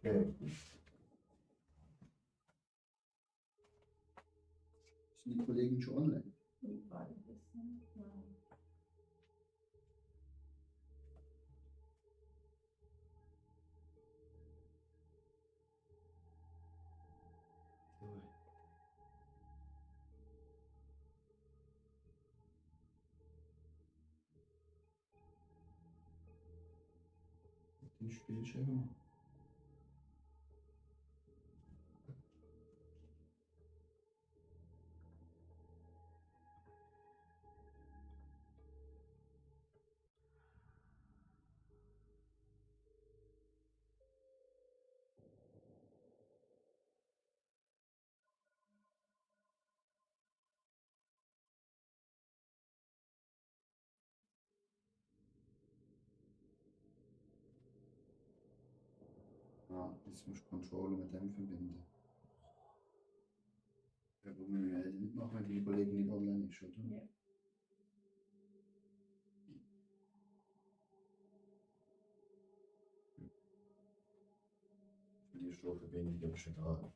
Okay. Sind die Kollegen schon online? Ich weiß es nicht. Nein. Den Spielschirm. Ah, jetzt musst du Controller mit dem verbinden. Ja, wo wir nicht machen, wenn die Kollegin nicht online ist, oder? Ja. Die Stromverbindung, aber ist egal.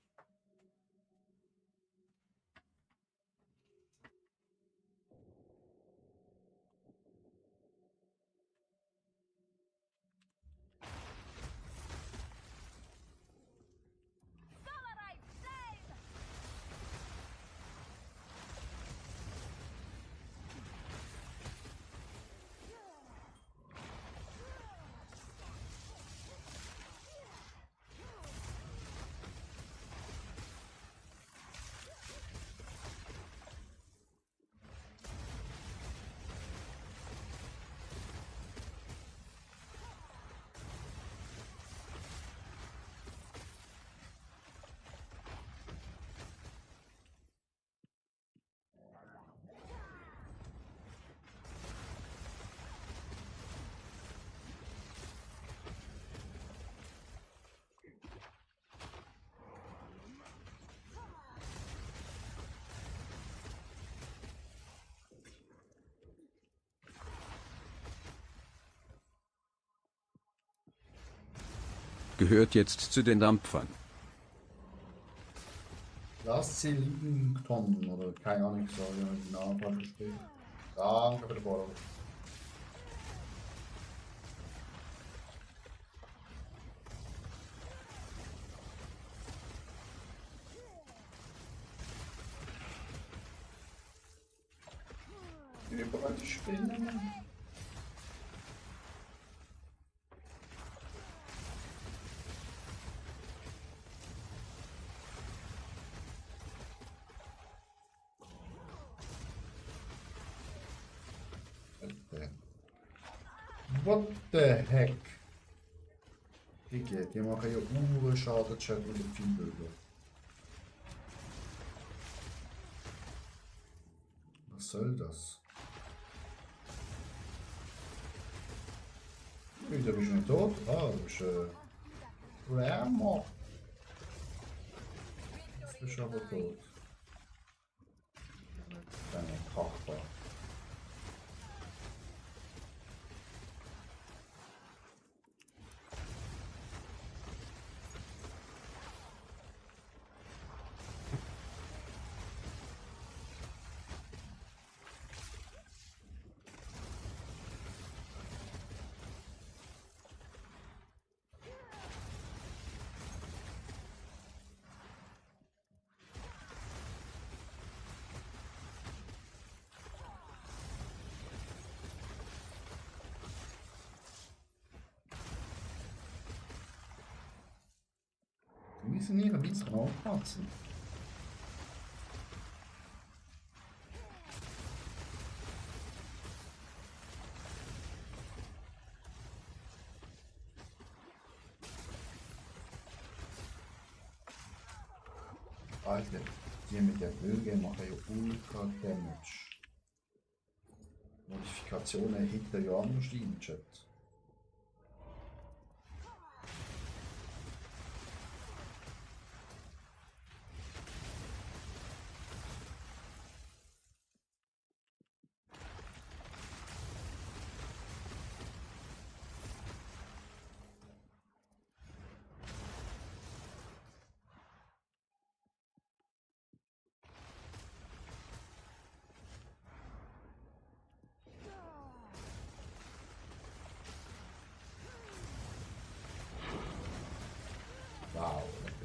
Gehört jetzt zu den Dampfern. Lass sie liegen, Tom, oder keine Ahnung, ich sage den Namen falsch gespielt. Danke für den Follow. Überall die Spinnen. What the heck? Die machen ja Uhren Chat mit dem Filmbürger. Was soll das? Da bist du nicht tot? Ah, du bist Ramo. Jetzt bist du aber tot. Deine Kachbar. Wir müssen hier ein bisschen aufpassen. Alter, die mit der Böge machen ja ultra Damage. Modifikationen hinter ja anders rein, Chat.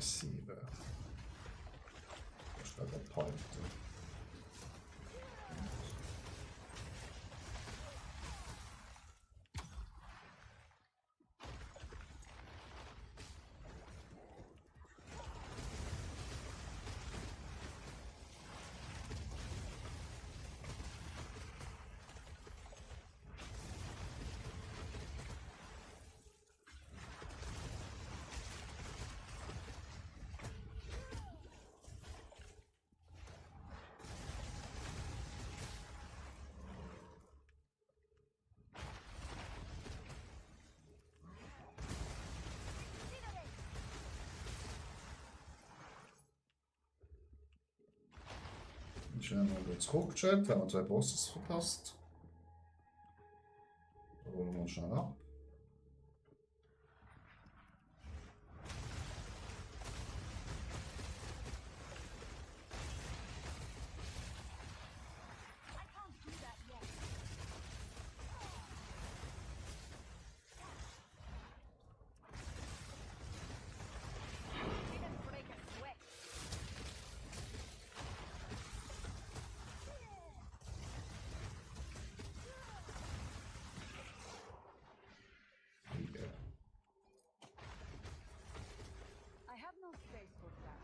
aggressive. Questo è il point. Schnell mal wieder zurückgestellt, haben wir 2 Bosses verpasst. Da holen wir uns schnell ab. I can't do that yet. Didn't break a sweat. Hier. I have no space for that.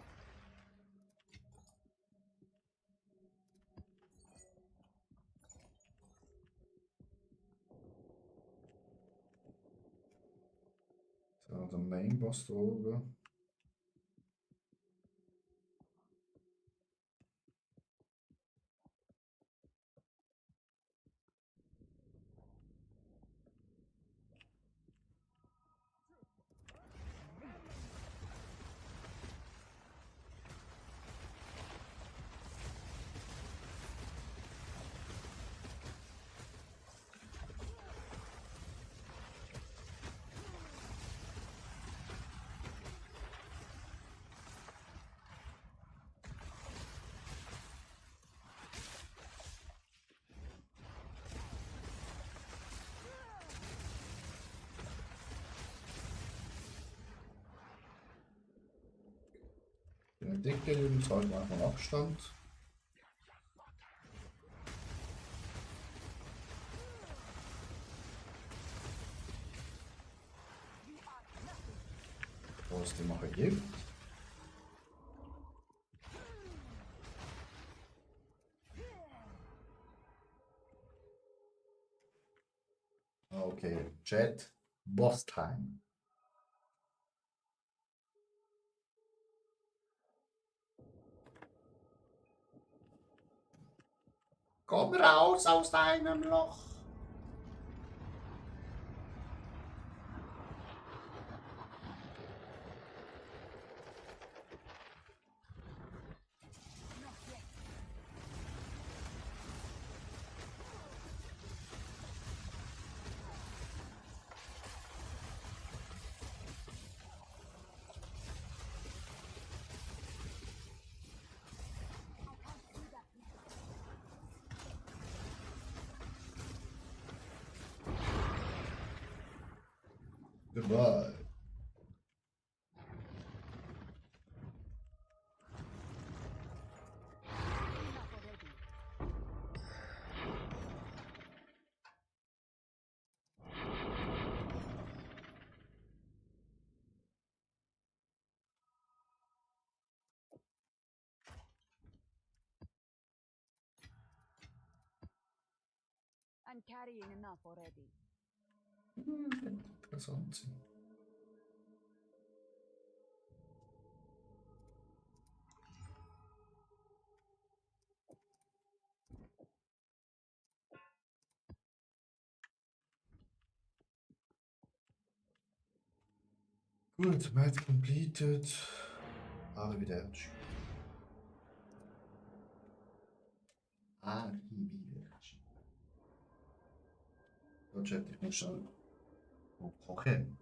So, der Main Boss da oben. Den Dicken üben, halten wir einfach Abstand. Was die Mache gibt. Okay, Chat, Boss Time. Komm raus aus deinem Loch. Goodbye. Enough already. I'm carrying enough already. Interessant sein. Gut, Match completed. Arrivederci. Arrivederci. So, Chat, ich muss schon kochen.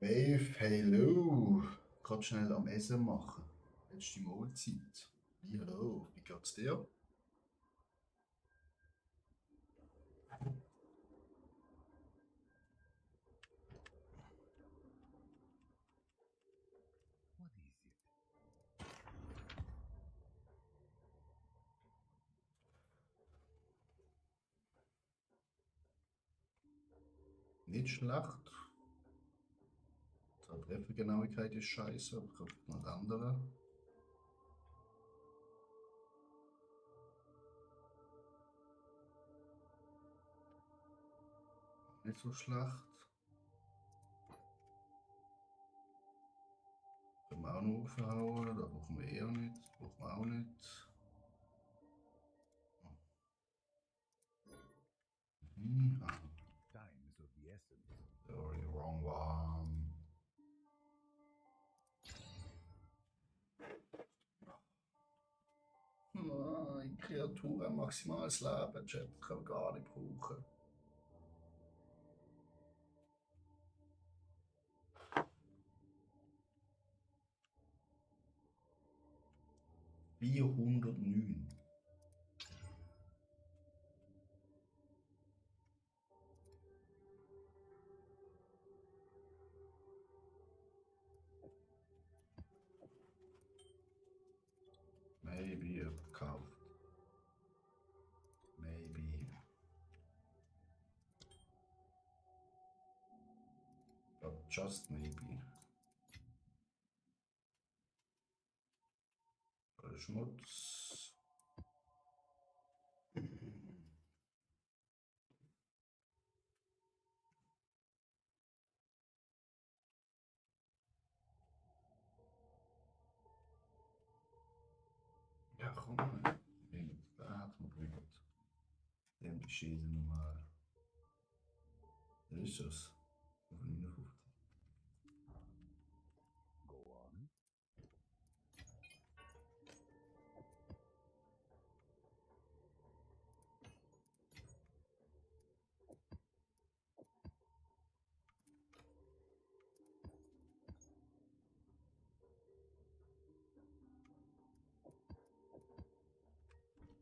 Wave, hello. Gerade schnell am Essen machen. Letzte Mahlzeit. Hallo, wie geht's dir? What is it? Nicht schlecht. Die Treffergenauigkeit ist scheiße, aber kommt noch andere. Nicht so schlecht. Können wir auch noch aufhauen, da brauchen wir eher nicht, das brauchen wir auch nicht. Ah, Time is of the essence. sorry, wrong one. Nein, Kreatur hat maximales Leben, Chat, kann man gar nicht brauchen. Vierhundertneun. Maybe gekauft. Maybe. But just maybe. Schmutz. Ja, komm. Da hat man probiert. Den beschäden nochmal. Das ist es. Auf 59. Go on.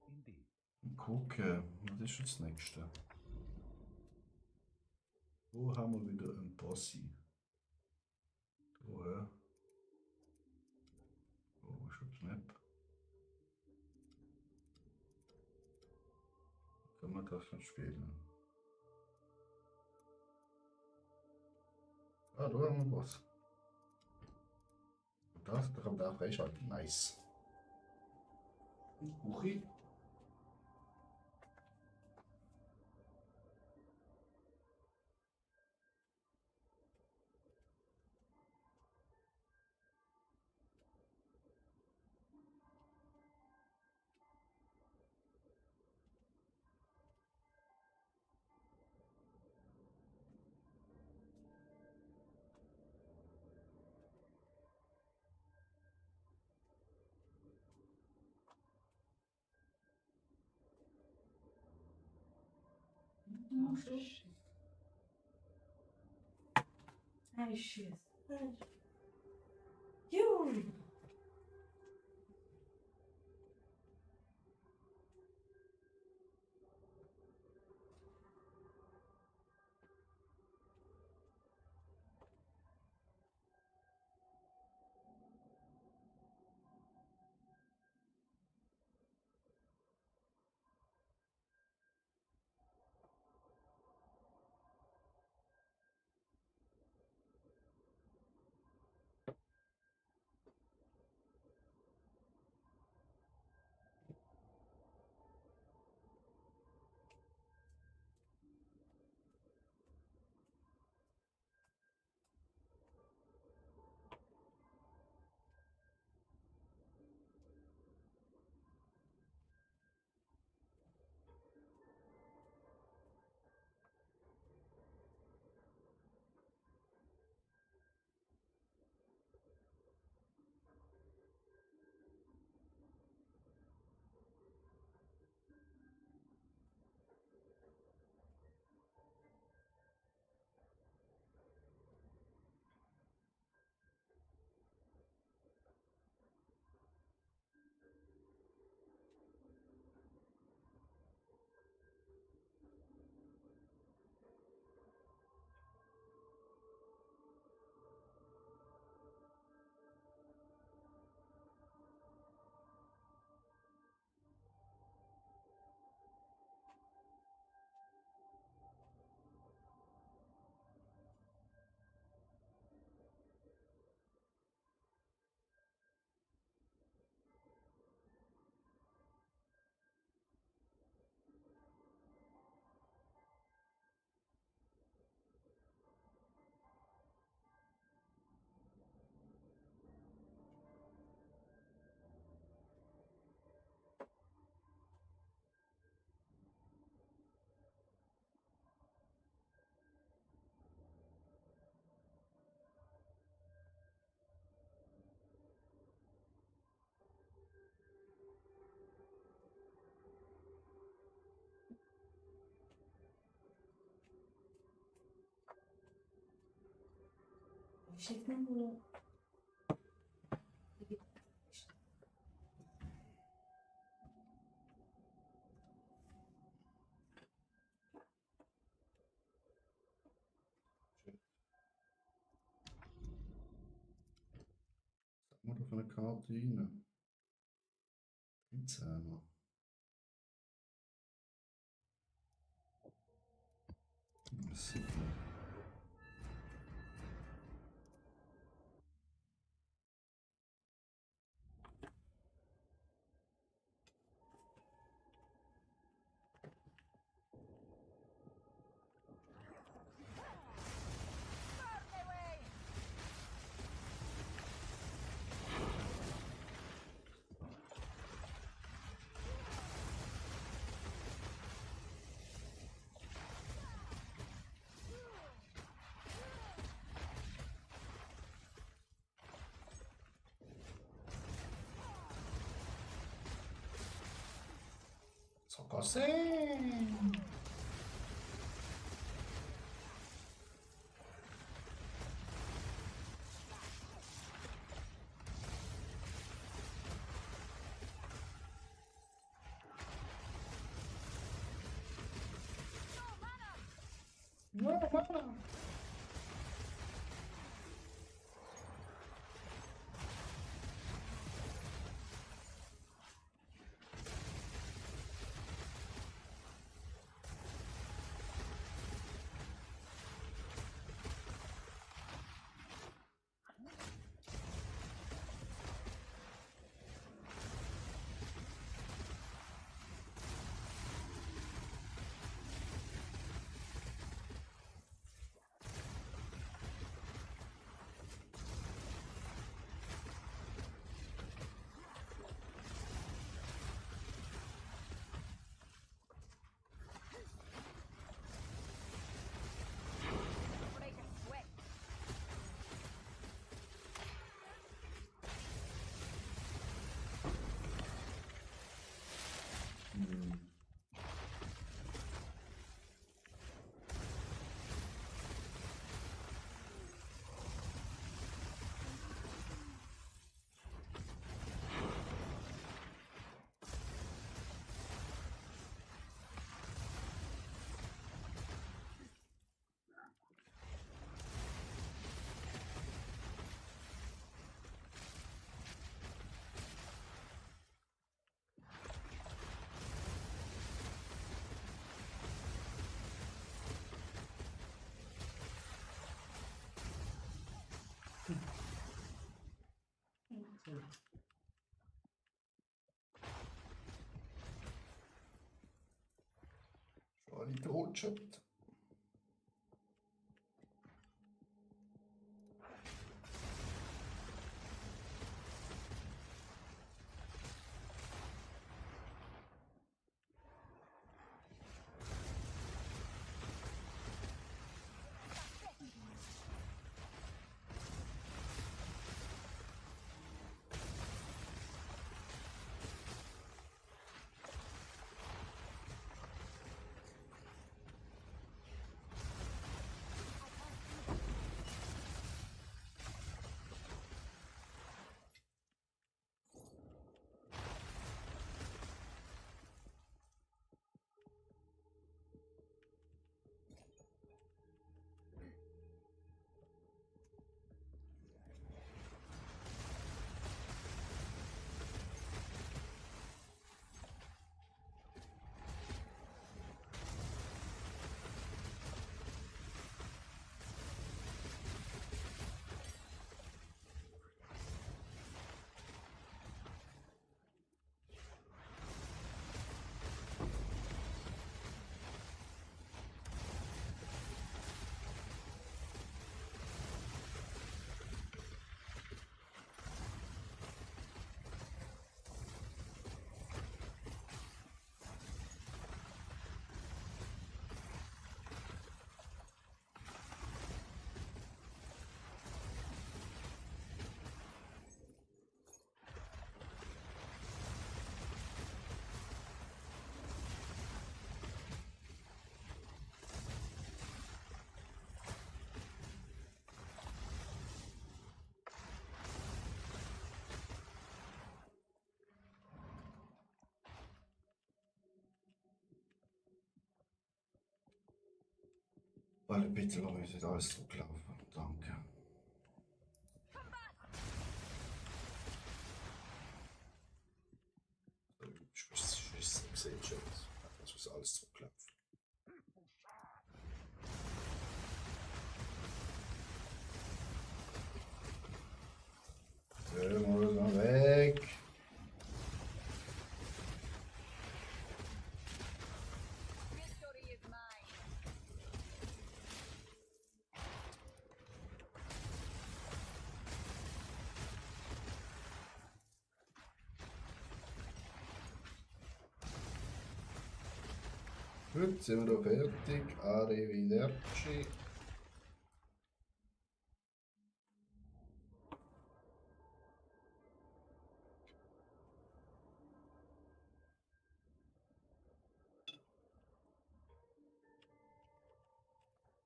Indeed. Gucken, was ist jetzt das nächste? Wo haben wir wieder einen Bossi? Da, ja. Wo ist die Map? Können wir das nicht spielen? Ah, da haben wir was. Und das, da kann man auch freischalten. Nice. Kuchi. Oh, shit. Ai, shit. You! všechno bylo. Was haben wir da für eine Karte rein? 13er. Signal. Sogar 10. No, mana. Break a sweat. Schon alle tot. bitte Leute, da ist zurücklaufen. Danke. Ich sehe schon, das ist alles zurücklaufen. Mal weg. Victory is mine. Gut, sind wir da fertig. Arrivederci.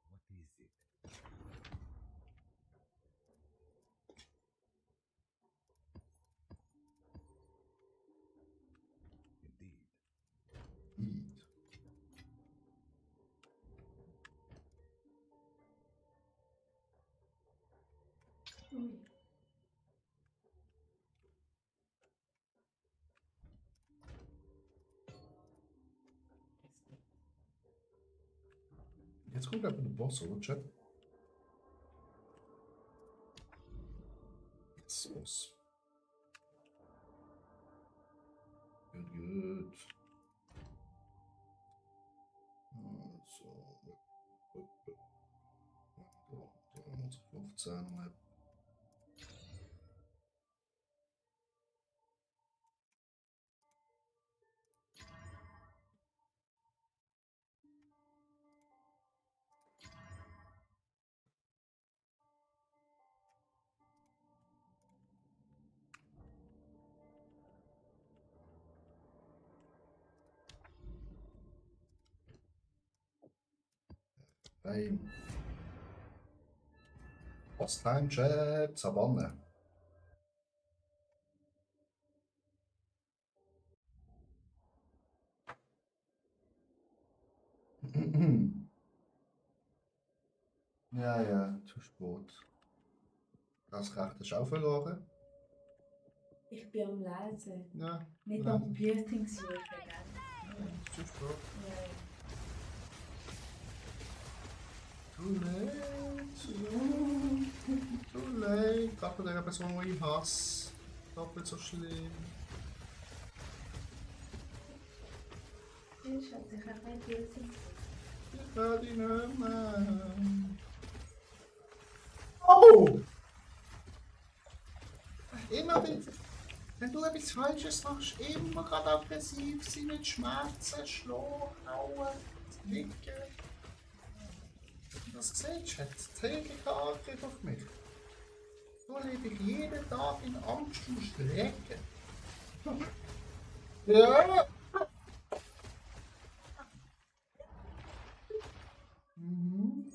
What is it? Indeed. Eat. Ui. Jetzt kommt einfach der Boss, oder Chat? Jetzt Boss. Gut, gut. Also. 315 Map. Bam. Boss Time Chat, Savanne. Ja, ja, zu spät. Das Recht ist auch verloren. Ich bin am Lesen. Ja, Nicht nein. am Büchern suchen, gell? Zu spät. Ja. Too late. Too late. Gerade bei der Person, die ich hasse. Doppelt so schlimm. Ja, Schatz, ich habe kein Büchern. Ich werde ihn nicht mehr. Oh! Immer wenn du etwas Falsches machst, immer gerade aggressiv sein, mit Schmerzen, schlagen, hauen, nicken. Das siehst du, hat täglich Angriff auf mich. So lebe ich jeden Tag in Angst und Schrecken. Ja! Mhm.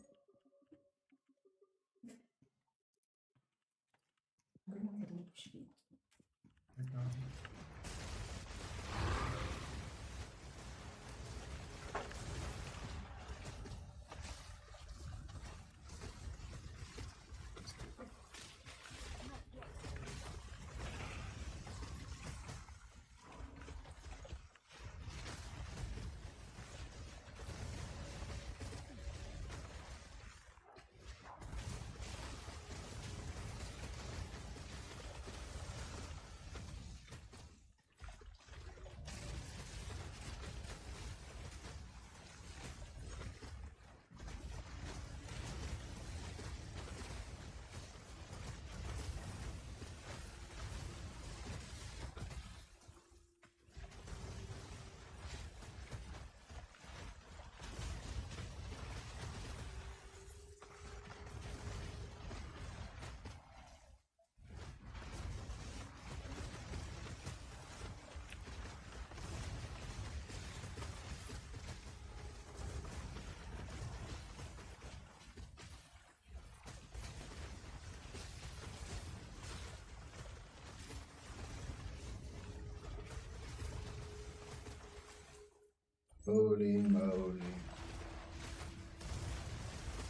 Holy moly.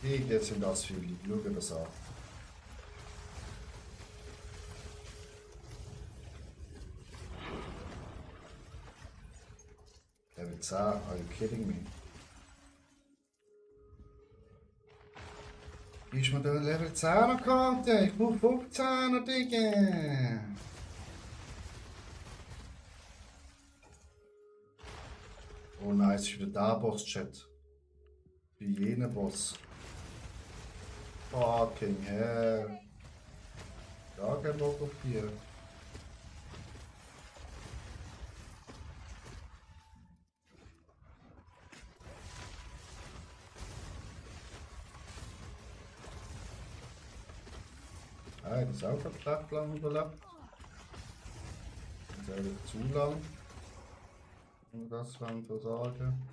Hey, jetzt sind das viele. Schau dir das an. Level 10, are you kidding me? Ist mir der Level 10er Karte? Ich brauche 15er, Digga! Oh nein, es ist wieder der Boss-Chat. Bei jenem Boss. Fucking hell. Gar kein Bock auf die. Ah, das ist auch recht lang überlebt. Das ist eigentlich zu lang. Um das mal zu sagen.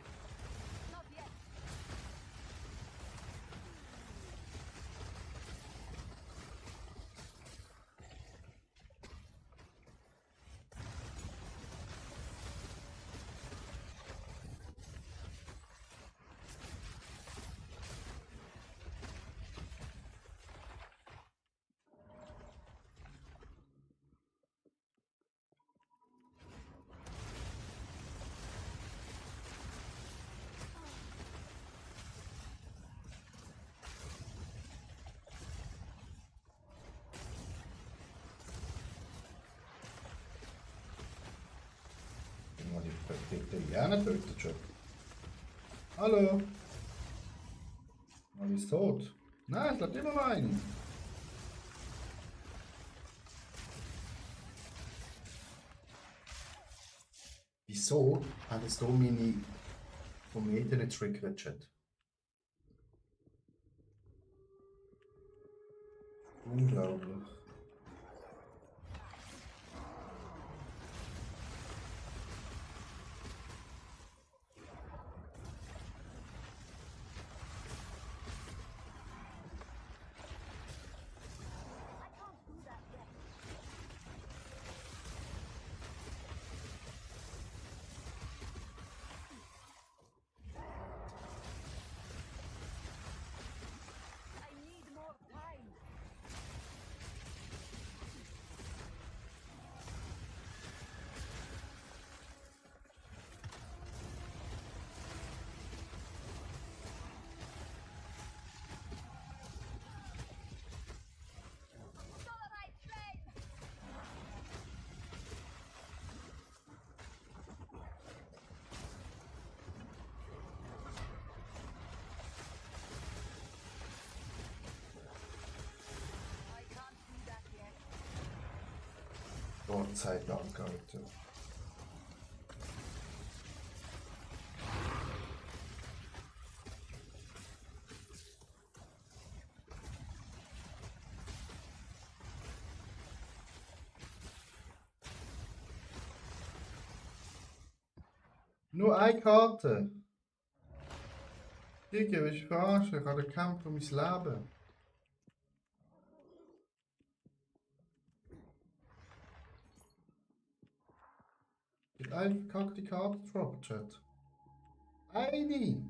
Die Jana tötet schon. Hallo? Man ist tot. Nein, es bleibt immer noch ein. Wieso hat es hier meine Kometen nicht triggert, Chat? Unglaublich. I need more time. Dolomite flame. I can't do that yet. Gott sei Dank, Alter. Nur eine Karte. Digga, willst du verarschen? Ich habe den Kampf um mein Leben. Ich habe eine verkackte Karte drop, Chat. Eine!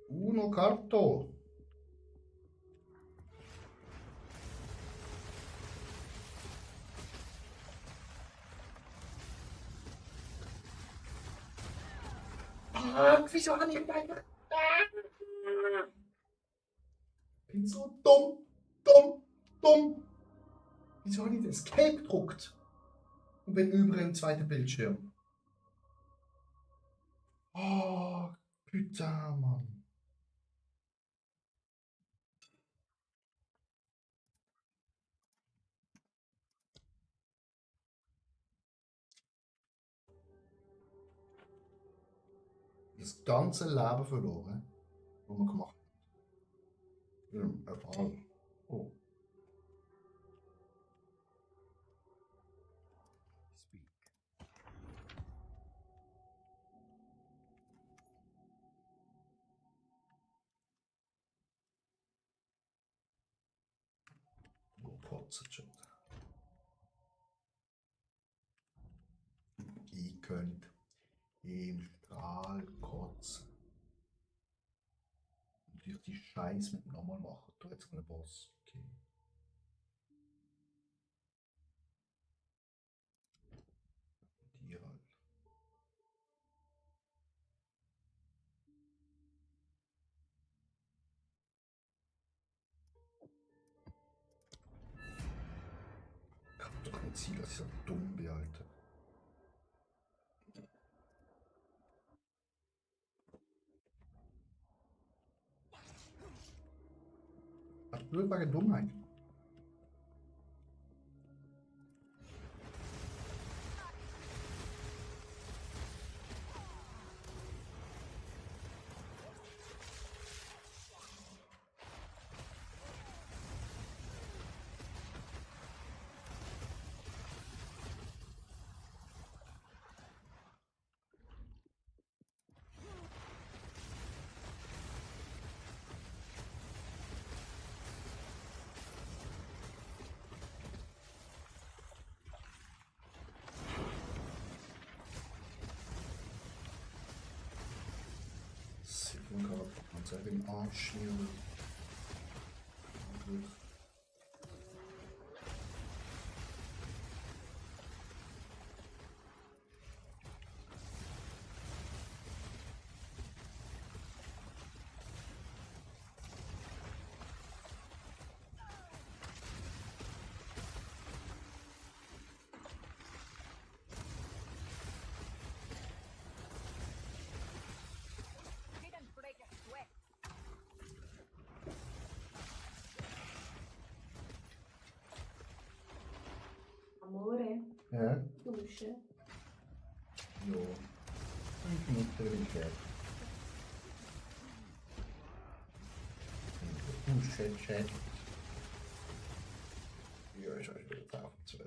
Uno Carto! Ah, wieso habe ich einfach... Ich bin so dumm, dumm, dumm. Wieso habe ich das Escape gedruckt? Und bin über im zweiten Bildschirm. Oh, putain, Mann. Das ganze Leben verloren, was man gemacht hat. Erfahrung. Oh. Speak. Wo kotzt schon? könnt im Strahl kotzen. Und ich die Scheiß mit nochmal machen. Tu jetzt mal einen Boss. Okay. Die halt. Kann doch nicht sein, dass ich so dumm bin, Alter. Ach, nur wegen Dummheit. Sieben gehabt, man soll den Arsch schmieren. Gut. Didn't break a sweat. Amore, Ja, Dusche. ja. 5 Minuten bin ich fertig. Chat. Ja, ich habe wieder auf 12.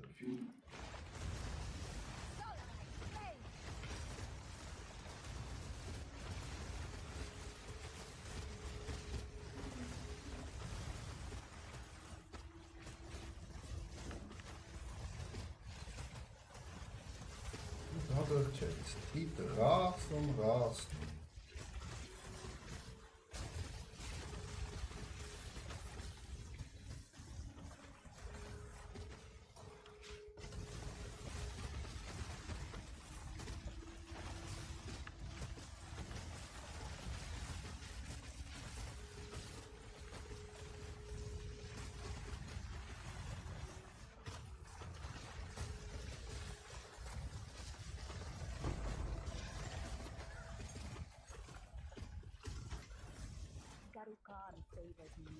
Dadurch jetzt die Rasen und Rasen. Garukan favors me.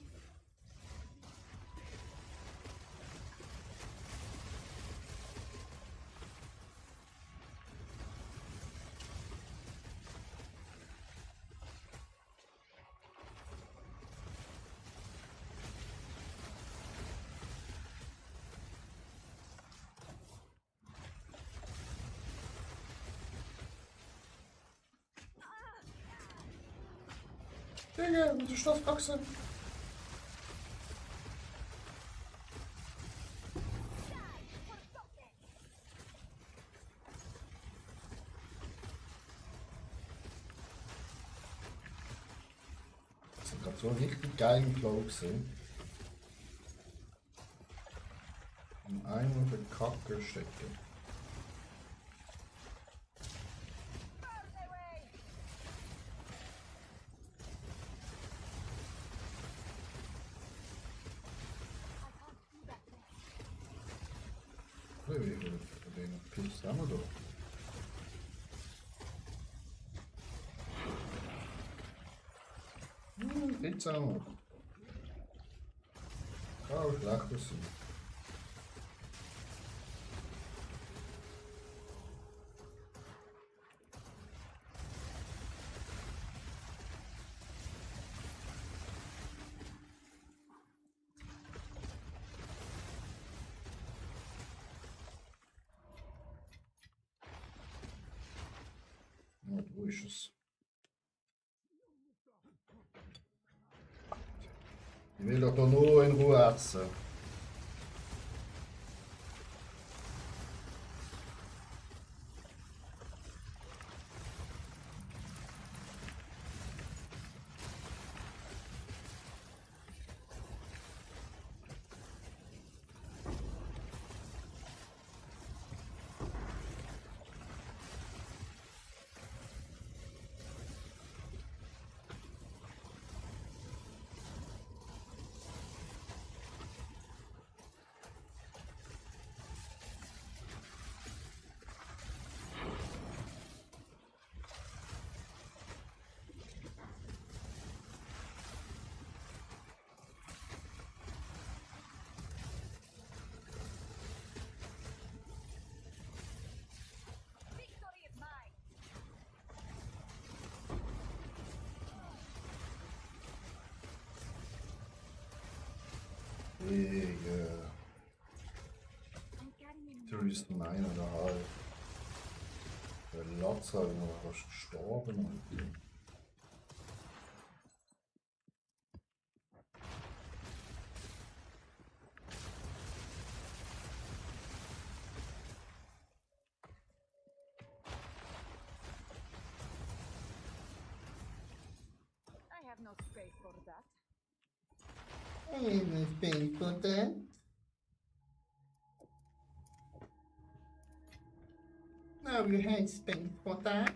Digga, mit der Stoffachse. Das hat gerade so einen richtig geilen Flow gesehen. Und einmal für Kacke stecken. Wie viel von den Pilz haben wir da? Pizza haben wir. Kann auch schlechter sein. Ja, wo ist es? Ich will doch da nur in Ruhe essen. Digga. I'm carrying Theresa May oder halt. Der Latzer, der ist fast gestorben. Alter. I have no space for that. Anything for that? No, you had space for that.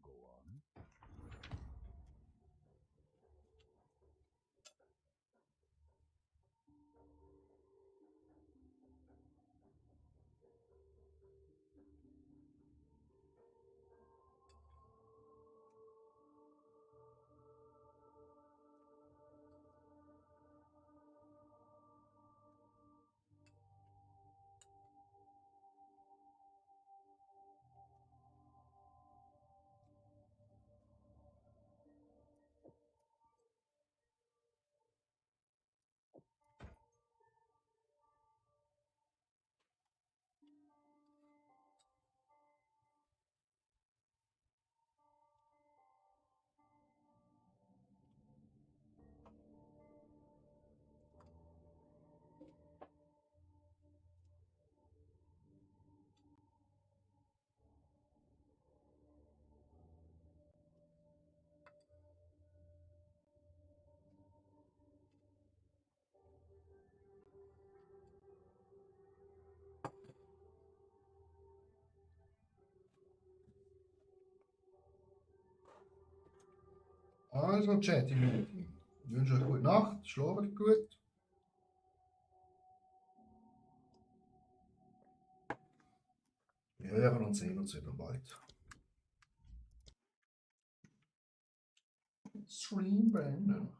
Go on. Also, Chat, ich wünsche euch gute Nacht, schlaft gut. Wir hören und sehen uns wieder bald. Stream Brandon.